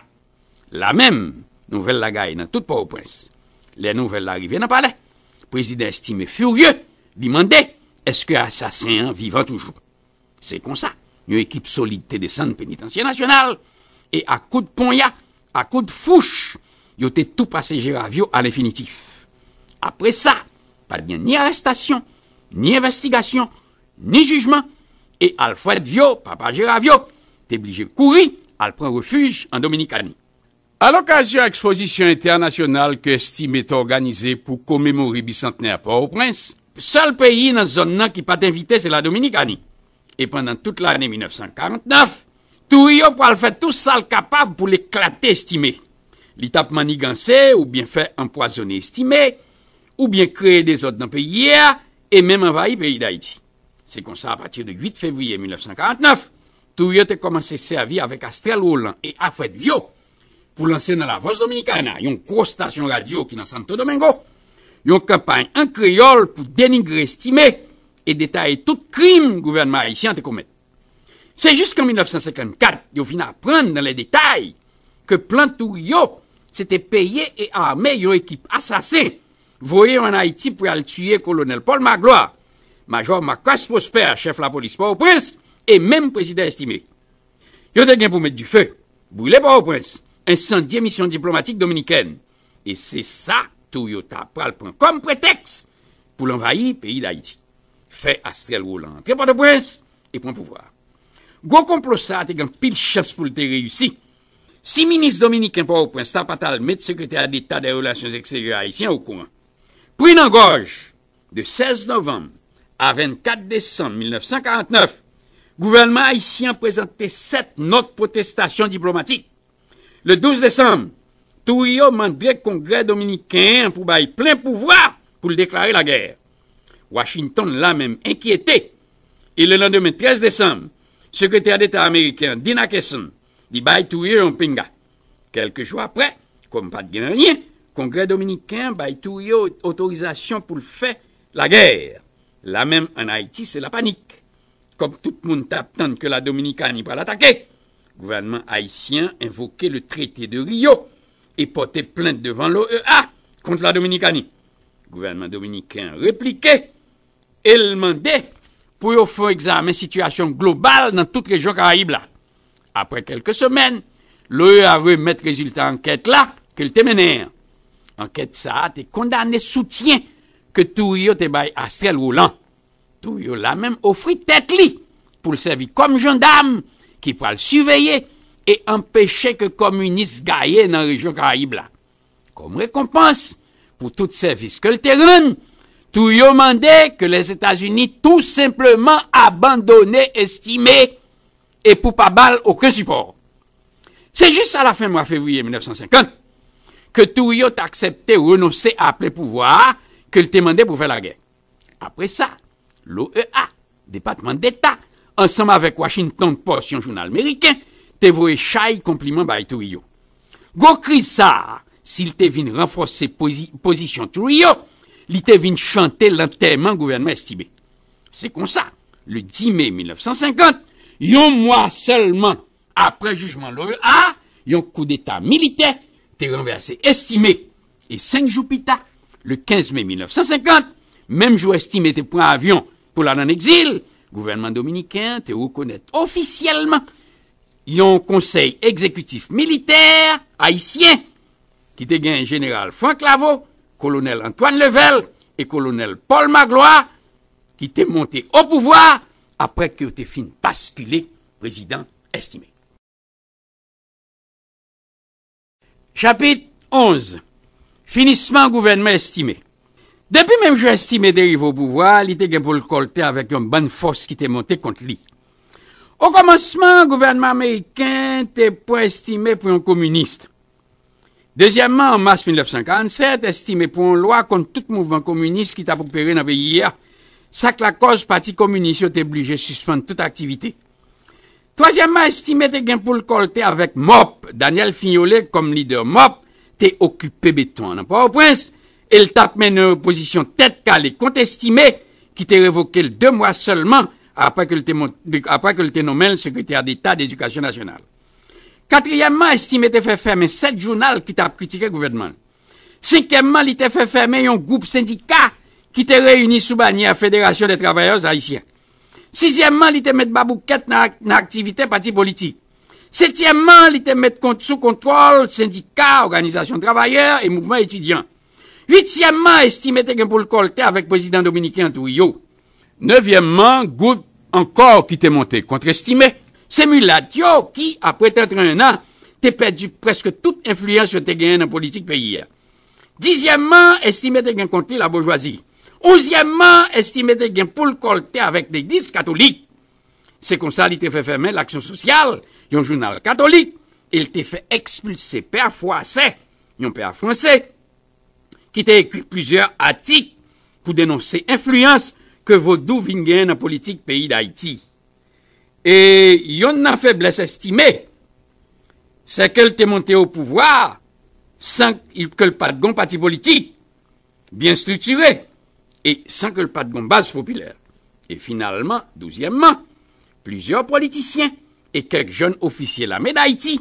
La menm, nouvèl la gaye nan tout Pòtoprens. Lè nouvèl la rive nan palè, prezidan Estimé firye, li mande èske asasen an vivan toujou. Se konsa, yon ekip solid te desann Penitansye Nasyonal e a kout ponya, a kout fouch, yo te tou pase Gérard Viau a lenfinitif. Apre sa, pa t gen ni arestasyon, ni envestigasyon, ni jijman, e Alfred Viau, papa Gérard Viau, te blije kouri al pran refij an Dominikani. A lokazyon ekspozisyon entènasyonal ke Estimé te òganize pou komemore bisantnè Pòtoprens, sèl peyi nan zòn nan ki pa t envite se Ladominikani. E pandan tout lane mil nèf san karant nèf, Trujillo pral fè tou sa l kapab pou l eklate Estimé. Li t ap manniganse oubyen fè anpwazonnen Estimé, oubyen kreye dezòd nan peyi a, e menm anvayi peyi Dayiti. Se konsa, apati de uit fevriye mil nèf san karant nèf, Trujillo te kòmanse sèvi avèk Astrel Roland e Alfred Viau pou lanse nan La Voz Dominicana, yon gwo estasyon radyo ki nan Santo Domingo, yon kanpay an kreyòl pou denigre Estimé e detaye tout krim gouvènman ayisyen an te komèt. Se jis an mil nèf san senkannkat yo vin aprann nan lè detay ke plan Trujillo se te peye e ame yon ekip asasen voye yo ann Ayiti pou y al tiye kolonèl Paul Magloire, majò Marcus Prosper, chèf lapolis Pòtoprens, e menm prezidan Estimé. Yo te gen pou met dife, brile Pòtoprens, ensandye misyon diplomatik dominikèn. E se sa Trujillo ta pral pran kòm pretèks pou l anvayi peyi Dayiti. Fè Astrel Roland antre Pòtoprens e pran pouvwa a. Gwo konplo sa a te gen anpil chans pou l te reyisi si minis dominiken Pòtoprens la pa t al met sekretè deta dè relasyon eksteryè ayisyen okouran. Pri nan gòj, de sèz novanm a vennkat desanm mil nèf san karant nèf, gouvènman ayisyen an prezante sèt nòt pwotestasyon diplomatik. Le douz desanm, Trujillo mande Kongrè dominiken an pou bay plen pouvwa pou l deklare lagè. Washington la menm enkyete, e le landemen trèz desanm, Sekretè Deta ameriken an, Dean Akerson, li bay Trujillo yon pinga. Kèlke jou apre, kòm pa t gen anyen, Kongrè dominiken an bay Trujillo otorizasyon pou l fè lagè. La menm ann Ayiti, se lapanik. Kòm tout moun t ap tann ke la Dominikani pral atake, gouvènman ayisyen an envoke le Traité de Rio e pòte plent devan l'O E A kont la Dominikani. Gouvènman dominiken an replike e l mande pou yo fè yon egzamen sitiyasyon global nan tout rejyon Karayib la. Apre kèlke semèn, l'O E A remèt rezilta ankèt la ke l te mennen an. Ankèt sa a te kondane soutyen ke Trujillo te bay Astrel Roland. Trujillo la menm ofri tèt li pou l sèvi kòm jandam ki pral siveye e anpeche ke kominis gaye nan rejyon Karayib la. Kòm rekonpans pou tout sèvis ke l te rann, Trujillo mande ke Lèzetazini tou senpleman abandone Estimé e pou pa ba l okenn sipò. Se jis a lafen mwa fevriye mil nèf san senkant ke Trujillo t aksepte renonse a plen pouvwa a ke l te mande pou fè lagè. Apre sa, l'O E A, Depatman Deta, ansanm avèk Washington Post, yon jounal meriken, te voye chay konpliman bay Trujillo. Gwo kriz sa a, si l te vin ranfòse pozi- pozisyon Trujillo, li te vin chante lantèman gouvènman Estimé. Se konsa, le dis me mil nèf san senkant, yon mwa sèlman apre jijman l'O E A, yon koudeta militè te ranvèse Estimé. E senk jou pita, le kenz me mil nèf san senkant, menm jou Estimé te pran avyon pou l al ann egzil, gouvènman dominiken an te rekonèt ofisyèlman yon konsèy egzekitif militè ayisyen ki te gen jeneral Franck Lavaud, kolonèl Antoine Level e kolonèl Paul Magloire ki te monte o pouvwa apre ke yo te fin baskile prezidan Estimé. Chapit onz. Finisman gouvènman Estimé. Depi menm jou Estimé te rive o pouvwa, li te gen pou l kòlte avèk yon bann fòs ki te monte kont li. Okòmansman, gouvènman ameriken te pran Estimé pou yon kominis. Dezyèmman, an mas mil nèf san karannsèt, Estimé pran yon lwa kont tout mouvman kominis ki t ap opere nan peyi a, sa k lakòz pati kominis yo te blije sispann tout aktivite. Twazyèmman, Estimé te gen pou l kòlte avèk mòp. Daniel Fignolé, kòm lidè mòp, te okipe beton an nan Pòtoprens e l t ap mennen yon opozisyon tèt kale kont Estimé, ki te revoke l de mwa sèlman apre ke l te, apre ke l te nonmen l sekretè deta de edikasyon nasyonal. Katriyèmman, Estimé te fè fèmen sèt jounal ki t ap kritike gouvènman l. Senkyèmman, li te fè fèmen yon gwoup sendika ki te reyini sou banyè Fédération des Travailleurs Haïtiens. Sizyèmman, li te met baboukèt nan, nan aktivite pati politik. Setyèmman, li te met kont, sou kontwòl sendika, òganizasyon travayè e mouvman etidyan. Uityèmman, Estimé te gen pou l kòlte avèk prezidan dominiken an Trujillo. Nevyèmman, gwoup ankò ki te monte kont Estimé, se milat yo ki, apre trannteyen an, te pèdi prèske tout enfliyans yo te genyen nan politik peyi a. Dizyèmman, Estimé te gen kont li laboujwazi. Onzyèmman, Estimé te gen pou l kòlte avèk legliz katolik. Se konsa li te fè fèmen L'Action Sociale, yon jounal katolik, e l te fè ekspilse pè Fwasè, yon pè franse, ki te ekri plizyè atik pou denonse enfliyans ke vodou vin genyen nan politik peyi Dayiti. E yonn nan feblès Estimé, se ke l te monte o pouvwa san ke l pa t gon pati politik byen estriktire e san ke l pa t gon baz popilè. E finalman, douzyèmman, plizyè politisyen e kèk jèn ofisye lame Dayiti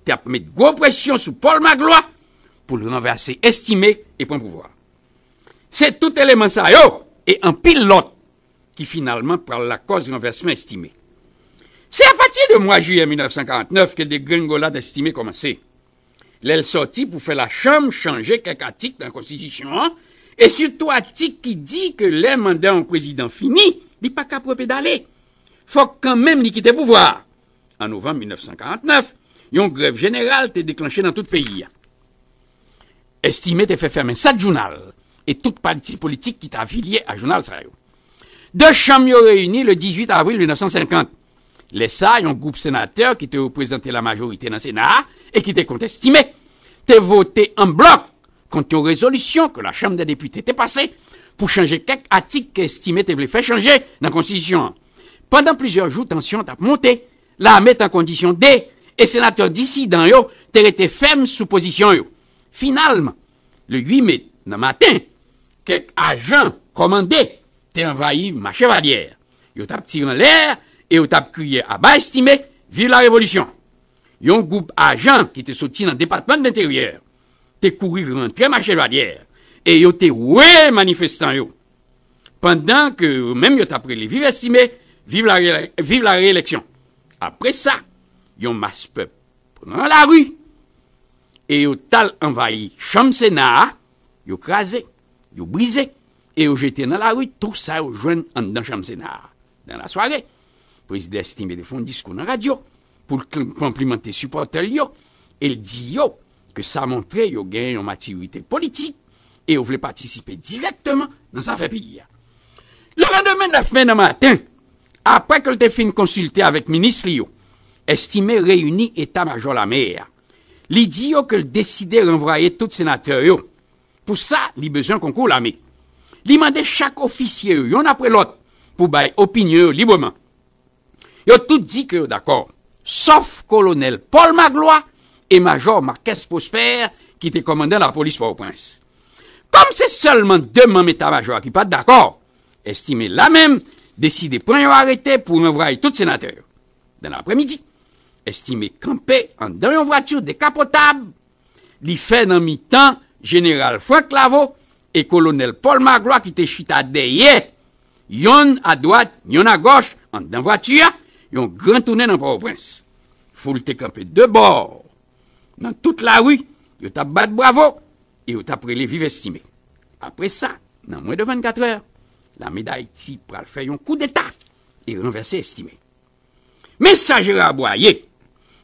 t ap met gwo presyon sou Paul Magloire pou l ranvèse Estimé e pran pouvwa. Se tout eleman sa yo e anpil lòt ki finalman pral lakòz ranvèsman Estimé. Se apati de mwa jiyè mil nèf san karant nèf ke degrengolad Estimé kòmanse. Lè l sòti pou fè lachanm chanje kèk atik nan konstitisyon an, e sitou atik ki di ke lè manda yon prezidan fini, li pa ka repedale. Fòk kanmenm li kite pouvwa a. An novanm mil nèf san karant nèf, yon grèv jeneral te deklanche nan tout peyi a. Estimé te fè fèmen sèt jounal, e tout pati politik ki t afilye a jounal sa yo. De chanm yo reyini le dizuit avril mil nèf san senkant. Lè sa a, yon gwoup senatè ki te reprezante lamajorite nan Sena a e ki te kont Estimé te vote an blòk kont yon rezolisyon ke Lachanm dè Depite te pase pou chanje kèk atik ke Estimé te vle fè chanje nan konstitisyon an. Pandan plizyè jou, tansyon t ap monte, lame te an kondisyon de, e senatè disidan yo te rete fèm sou pozisyon yo. Finalman, le uit me nan maten, kèk ajan kòmande te anvayi mache Valyè. Yo t ap tire anlè e yo t ap kriye: "Aba Estimé, viv la revolisyon!" Yon gwoup ajan ki te soti nan Depatman de Lenteryè te kouri rantre mache Valyè e yo te woye manifestan yo, pandan ke yo menm yo t ap rele: "Viv Estimé, viv la, viv la reyeleksyon!" Apre sa, yon mas pèp pran lari e yo t al anvayi chanm Sena a, yo kraze, yo brize e yo jete nan lari tou sa yo jwenn anndan chanm Sena a. Nan lasware, Prezidan Estimé te fè yon diskou nan radyo pou l kl- konplimante sipòtè l yo e l di yo ke sa montre yo gen yon matirite politik e yo vle patisipe dirèkteman nan zafè peyi a. Le landemen, nèf me nan maten, apre ke l te fin konsilte avèk minis li yo, Estimé reyini eta majò lame a. Li di yo ke l deside ranvwaye tout senatè yo. Pou sa, li bezwen konkou lame. Li mande chak ofisye yo, yonn apre lòt, pou bay opinyon yo libreman. Yo tout di ke yo dakò, sòf kolonèl Paul Magloire e majò Marquès Prosper, ki te kòmandan lapolis Pòtoprens. Kòm se sèlman de manm eta majò a ki pa t dakò, Estimé la menm deside pran yon arete pou ranvwaye tout senatè yo. Nan lapremidi, Estimé kanpe anndan yon vwati dekapotab. Li fè nan mitan jeneral Frank Lavaud e kolonèl Paul Magloire ki te chita dèyè, yonn adwat, yonn agòch, anndan vwati a, yon gran tounen nan Pòtoprens. Foul te kanpe de bò nan tout lari, yo t ap bat bravo e yo t ap rele: "Viv Estimé!" Apre sa, nan mwens de vennkatrè, lame Dayiti pral fè yon koudeta e ranvèse Estimé. Men sa Gérard Boyer,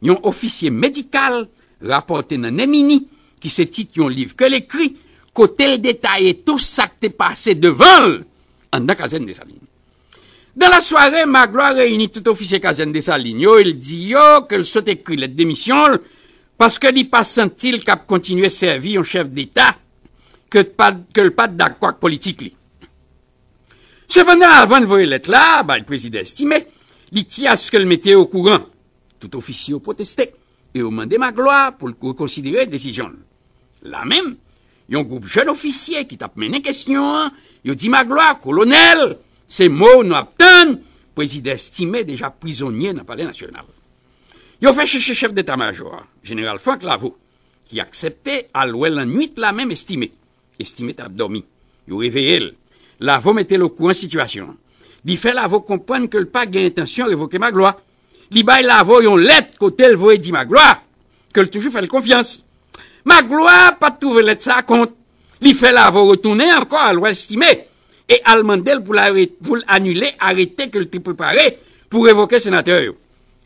yon ofisye medikal, rapòte nan Nemini, ki se tit yon liv ke l ekri, kote l detaye tou sa k te pase devan l anndan kazèn Desalin. Dans la soirée, Magloire reyini tout ofisye kazèn Desalin yo e l di yo ke l sot ekri lèt demisyon l paske li pa santi l k ap kontinye sèvi yon chèf deta ke pa, ke l pa t dakò ak politik li. Sepandan, avan l voye lèt la bay Prezidan Estimé, li ti aske l mete yo okouran. Tout ofisye yo pwoteste e yo mande Magloire pou l rekonsidere desizyon l. La menm, yon gwoup jèn ofisye ki t ap mennen kesyon an, yo di Magloire: "Kolonèl, se mo w nou ap tann, Prezidan Estimé deja prizonye nan Palè Nasyonal." Yo fè chèche chèf deta majò a, jeneral Frank Lavaud, ki aksepte al wè lannwit la menm Estimé. Estimé t ap dòmi. Yo reveye l. Lavaud mete l okouran sitiyasyon an. Li fè Lavaud konprann ke l pa gen entansyon revoke Magloire. Li bay Lavaud yon lèt kote l voye di Magloire ke l toujou fè l konfyans. Magloire pa t twouve lèt sa a kont. Li fè Lavaud retounen ankò al wè Estimé e al mande l pou l are- pou l anile arete ke l te prepare pou revoke senatè yo.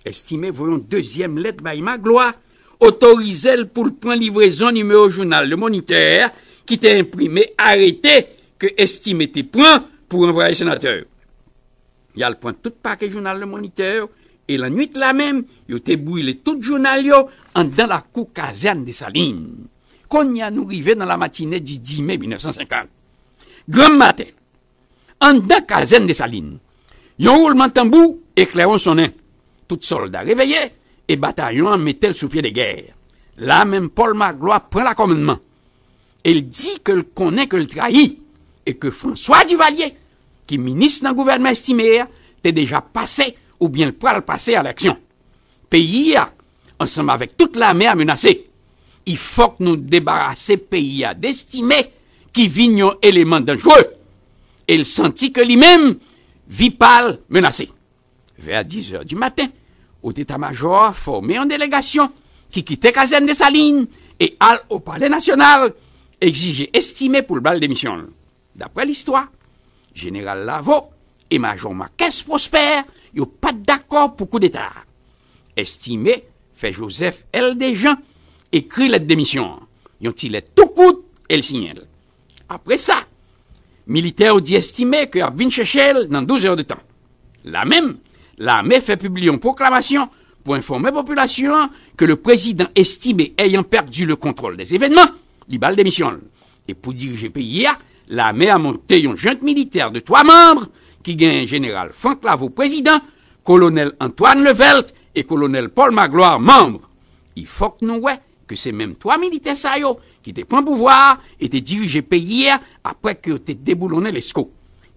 Estimé voye yon dezyèm lèt bay Magloire, otorize l pou l pran livrezon nimewo jounal Le Moniteur ki te enprime arete ke Estimé te pran pou ranvwaye senatè yo. Y al pran tout pake jounal Le Moniteur yo e lannwit la menm, yo te brile tout jounal yo anndan lakou kazèn Desalin. Kounye a, nou rive nan lamatine di dis me mil nèf san senkant. Granm maten, anndan kazèn Desalin, yon woulman tanbou e klèwon sonnen. Tout sòlda reveye e batayon an mete l sou pye de gè. La menm, Paul Magloire pran lakòmannman e l di ke l konnen ke l trayi e ke François Duvalier, ki minis nan gouvènman Estimé a, te deja pase oubyen l pral pase a laksyon. Peyi a, ansanm avèk tout lame a, menase. I fòk nou debarase peyi a de Estimé ki vin yon eleman danjre e l santi ke li menm, vi pa l menase. Vè dis zè di maten, wot eta majò a fòme yon delegasyon ki kite kazèn Desalin e al o Palè Nasyonal egzije Estimé pou l ba l demisyon l. Daprè listwa, jeneral Lavaud e majò Marquès Prosper yo pa t dakò pou koudeta a. Estimé fè Joseph L. Dejean ekri lèt demisyon an, yon ti lèt tou kout, e l siyen l. Apre sa, Militè yo di Estimé ke y ap vin chèche l nan douz è de tan. La menm, lame fè pibliye yon pwoklamasyon pou enfòme popilasyon an ke le président Estimé ayant perdu le contrôle des événements, li ba l demisyon l. E pou dirije peyi a, lame a monte yon jent militè de twa manm ki genyen jeneral Franck Lavaud prezidan, kolonèl Antoine Levelt e kolonèl Paul Magloire manm. I fòk nou wè ke se menm twa militè sa yo ki te pran pouvwa a e te dirije peyi a apre ke yo te deboulonnen Lesko.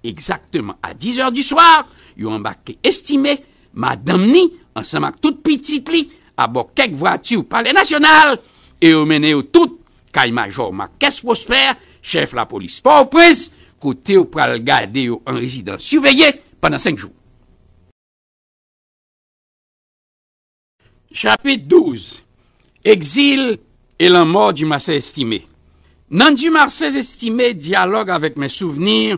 Egzakteman a diz è di swa, yo anbake Estimé, madanm ni, ansanm ak tout pitit li, abò kèk vwati Palè Nasyonal e yo mennen yo tout kay majò Marquès Prosper, chèf lapolis Pòtoprens, kote yo pral gade yo an rezidans siveye pandan senk jou. Chapit douz. Egzil e lanmò Dumarsais Estimé. Nan Dumarsais Estimé, Dialogue avec mes souvenirs,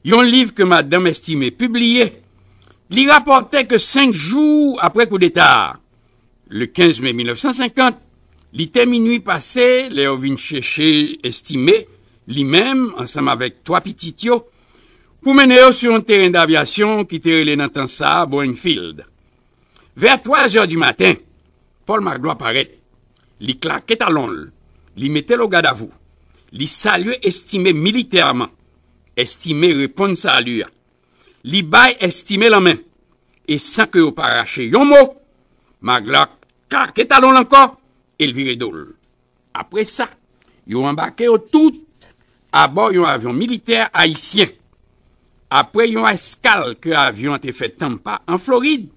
yon liv ke madanm Estimé pibliye, li rapòte ke senk jou apre koudeta a, le kenz me mil nèf san senkant, li te minui pase lè yo vin chèche Estimé, li menm, ansanm avèk twa pitit yo, pou mennen yo sou yon teren d'avyasyon ki te rele nan tan sa a Boeing Field. Vè twa zè di maten, Paul Magloire parèt. Li klake talon l. Li mete l o gadavou. Li salye Estimé militèman. Estimé reponn sali a. Li bay Estimé lanmen. E san ke yo pa rache yon mo, Magloire klake talon l ankò e l vire do l. Apre sa, yo anbake yo tout abò yon avyon militè ayisyen. Apre yon eskal ke avyon an te fè Tampa, an Florid,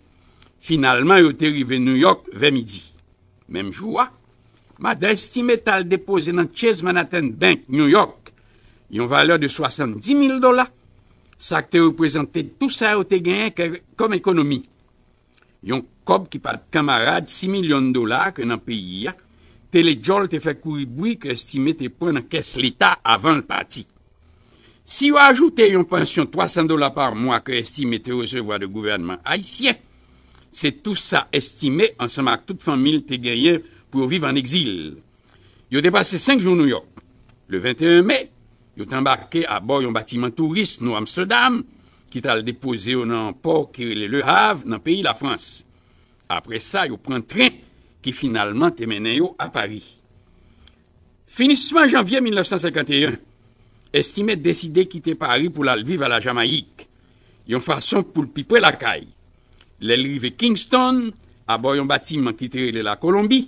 finalman yo te rive Nouyòk vè midi. Menm jou a, madanm Estimé t al depoze nan Chase Manhattan Bank, Nouyòk, yon valè de swasanndis mil dola, sa k te reprezante tou sa yo te genyen kè- kòm ekonomi. Yon kòb ki pa t kanmarad sis milyon dola ke nan peyi a, Télédjòl te fè kouri bri ke Estimé te pran nan kès Leta avan l pati. Si yo ajoute yon pansyon twa san dola pa mwa ke Estimé te resevwa de gouvènman ayisyen, se tou sa Estimé ansanm ak tout fanmi l te genyen pou yo viv ann egzil. Yo te pase senk jou Nouyòk. Le venteyen me, yo te anbake abò yon batiman touris Nou Amstèdam ki t al depoze yo nan yon pò ki rele Le Havre, nan peyi Lafrans. Apre sa, yo pran tren ki finalman te mennen yo a Pari. Finisman janvye mil nèf san senkanteyen, Estimé deside kite Pari pou l al viv a la Jamayik, yon fason pou l pi pre lakay. Lè l rive Kingston, abò yon batiman ki te rele la Kolonbi,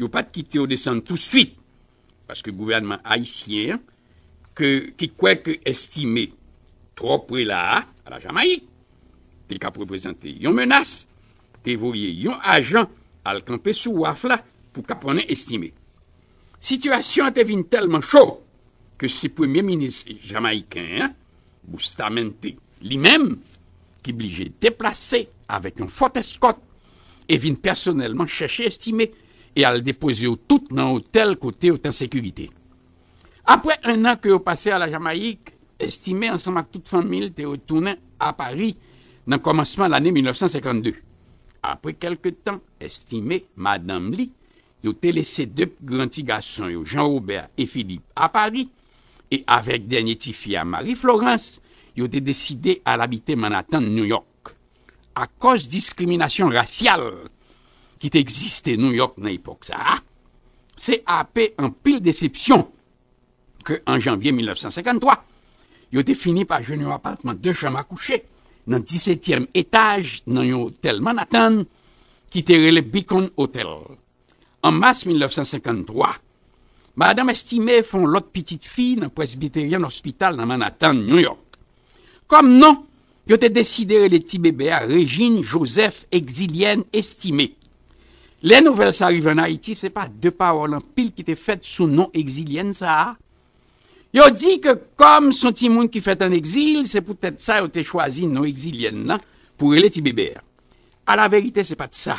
yo pa t kite yo desann touswit, paske gouvènman ayisyen an, ke, ki kwè ke Estimé twò pre la a, a la Jamayik, te ka reprezante yon menas, te voye yon ajan al kanpe sou waf la pou kaponnen Estimé. Sitiyasyon an te vin tèlman cho ke se premye minis jamayiken an, Bustamante, li menm, ki blije deplase avèk yon fòt eskòt e vin pèsonèlman chèche Estimé e al depoze yo tout nan otèl kote yo t an sekirite. Apre en an ke yo pase a la Jamayik, Estimé ansanm ak tout fanmi l te retounen a Pari nan kòmansman lane mil nèf san senkannde. Apre kèlke tan, Estimé, madanm li, yo te lese de gran ti gason yo, Jean Robert e Philippe, a Pari, e avèk dènye tifi a, Marie Florence, yo te deside al abite Manhattan, Nouyòk. Akòz diskriminasyon rasyal ki te egziste Nouyòk nan epòk sa a, se ape anpil desepsyon ke an janvye mil nèf san senkanntwa, yo te fini pa jwenn yon apatman de chanm a kouche nan disetyèm etaj nan yon otèl Manhattan ki te rele Beacon Hotel. An mas mil nèf san senkanntwa, madanm Estimé fè yon lòt pitit fi nan Presbyterian Hospital nan Manhattan, Nouyòk. Kòm non, yo te deside rele ti bebe a Régine Joseph Exilienne Estimé. Lè nouvèl sa rive ann Ayiti, se pa de pawòl anpil ki te fèt sou non egzilyèn sa a. Yo di ke kòm s on timoun ki fèt ann egzil, se poutèt sa yo te chwazi non egzilyèn nan pou rele ti bebe a. Alaverite, se pa t sa.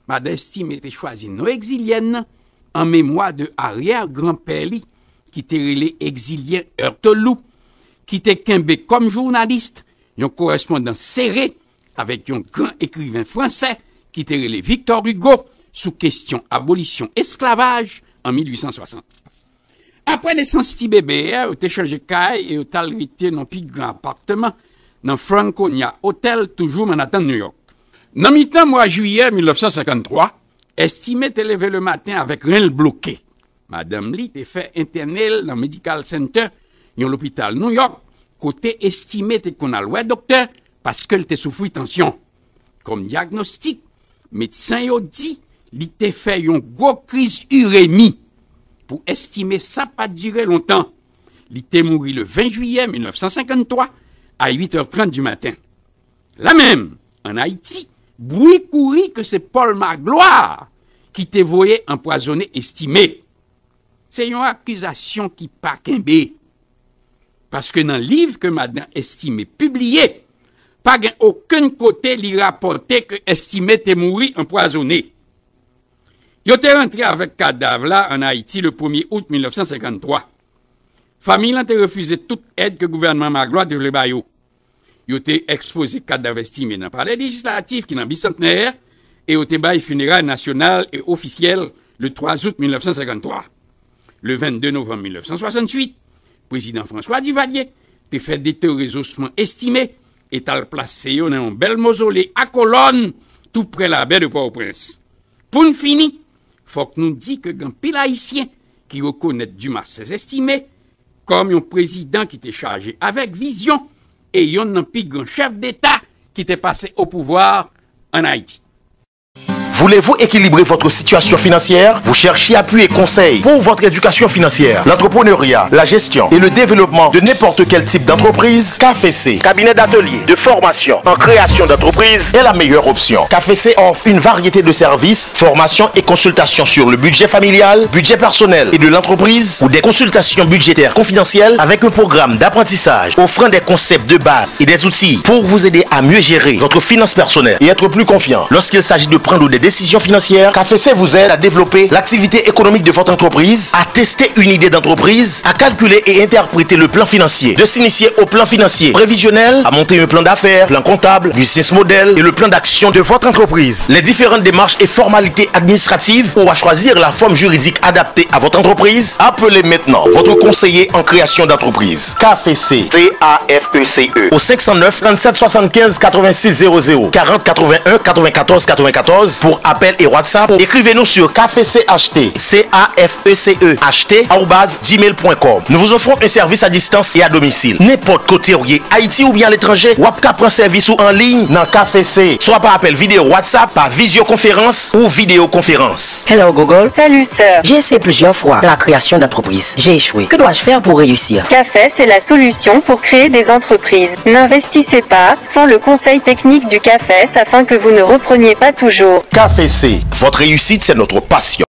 Madanm Estimé te chwazi non egzilyèn nan an memwa de aryè granpè li, ki te rele Exilien Heurteloup, ki te kenbe kòm jounalis yon korespondans sere avèk yon gran ekriven fransè ki te rele Victor Hugo sou kesyon abolisyon esklavaj an mil uit san swasant. Apre nesans ti bebe a, yo te chanje kay e yo t al rete nan pi gran apatman nan Franconia Hotel, toujou Manhattan, New York. Nan mitan mwa jiyè mil nèf san senkanntwa, Estimé te leve lematen avèk ren l bloke. Madanm li te fè entène l nan Medical Center, yon lopital New York, kote Estimé te konn al wè doktè paske l te soufri tansyon. Kòm dyagnostik, medsen yo di li te fè yon gwo kriz iremi. Pou Estimé, sa pa t dire lontan. Li te mouri le ven jiyè mil nèf san senkanntwa a uit è trant di maten. La menm, ann Ayiti, bri kouri ke se Paul Magloire ki te voye anpwazonnen Estimé. Se yon akizasyon ki pa kenbe. Paske nan liv ke madan Estimé pibliye, pa gen okenn kote li rapòte ke Estimé te mouri anpwazonnen. Yo te rantre avèk kadav la ann Ayiti le premye out mil nèf san senkanntwa. Fanmi l lan te refize tout èd ke gouvènman Magloire te vle ba yo. Yo te ekspoze kadav Estimé nan Palè Lejislatif ki nan Bisantnè e yo te bay fineray nasyonal e ofisyèl le twa out mil nèf san senkanntwa. Le vennde novanm mil nèf san swasantuit, prezidan François Duvalier te fè detere zosman Estimé e t al plase yo nan yon bèl mozole a kolòn tou prè labè de Pòtoprens. Pou n fini, fòk nou di ke gen anpil Ayisyen ki rekonèt Dumas Estimé kòm yon prezidan ki te chaje avèk vizyon e yonn nan pi gran chèf deta ki te pase o pouvwa ann Ayiti. Voulez-vous équilibrer votre situation financière ? Vous cherchez appui et conseils pour votre éducation financière, l'entrepreneuriat, la gestion et le développement de n'importe quel type d'entreprise ? K F C, cabinet d'ateliers, de formation en création d'entreprise, est la meilleure option. K F C offre une variété de services, formations et consultations sur le budget familial, budget personnel et de l'entreprise ou des consultations budgétaires confidentielles avec un programme d'apprentissage offrant des concepts de base et des outils pour vous aider à mieux gérer votre finance personnelle et être plus confiant lorsqu'il s'agit de prendre des décisions financières. K F C vous aide à développer l'activité économique de votre entreprise, à tester une idée d'entreprise, à calculer et interpréter le plan financier, de s'initier au plan financier prévisionnel, à monter un plan d'affaires, plan comptable, business model et le plan d'action de votre entreprise. Les différentes démarches et formalités administratives ou à choisir la forme juridique adaptée à votre entreprise, appelez maintenant votre conseiller en création d'entreprise. K F C. C A F E C E. Au cinq cent neuf, trente-sept soixante-quinze, quatre-vingt-six zéro zéro, quarante quatre-vingt-un, quatre-vingt-quatorze quatre-vingt-quatorze pour appel et WhatsApp. Écrivez-nous sur K F C H T, C A F E C E H T arobase gmail point com. Nous vous offrons un service à distance et à domicile. N'importe côté ou yé, Haïti ou bien à l'étranger, ou ap ka pran sèvis ou en ligne dans K F C, soit par appel vidéo WhatsApp, par visioconférence ou vidéoconférence. Hello Google. Salut sir. J'ai essayé plusieurs fois dans la création d'entreprise. J'ai échoué. Que dois-je faire pour réussir ? CAFES est la solution pour créer des entreprises. N'investissez pas sans le conseil technique du CAFES afin que vous ne repreniez pas toujours. K F C, votre réussite, c'est notre passion.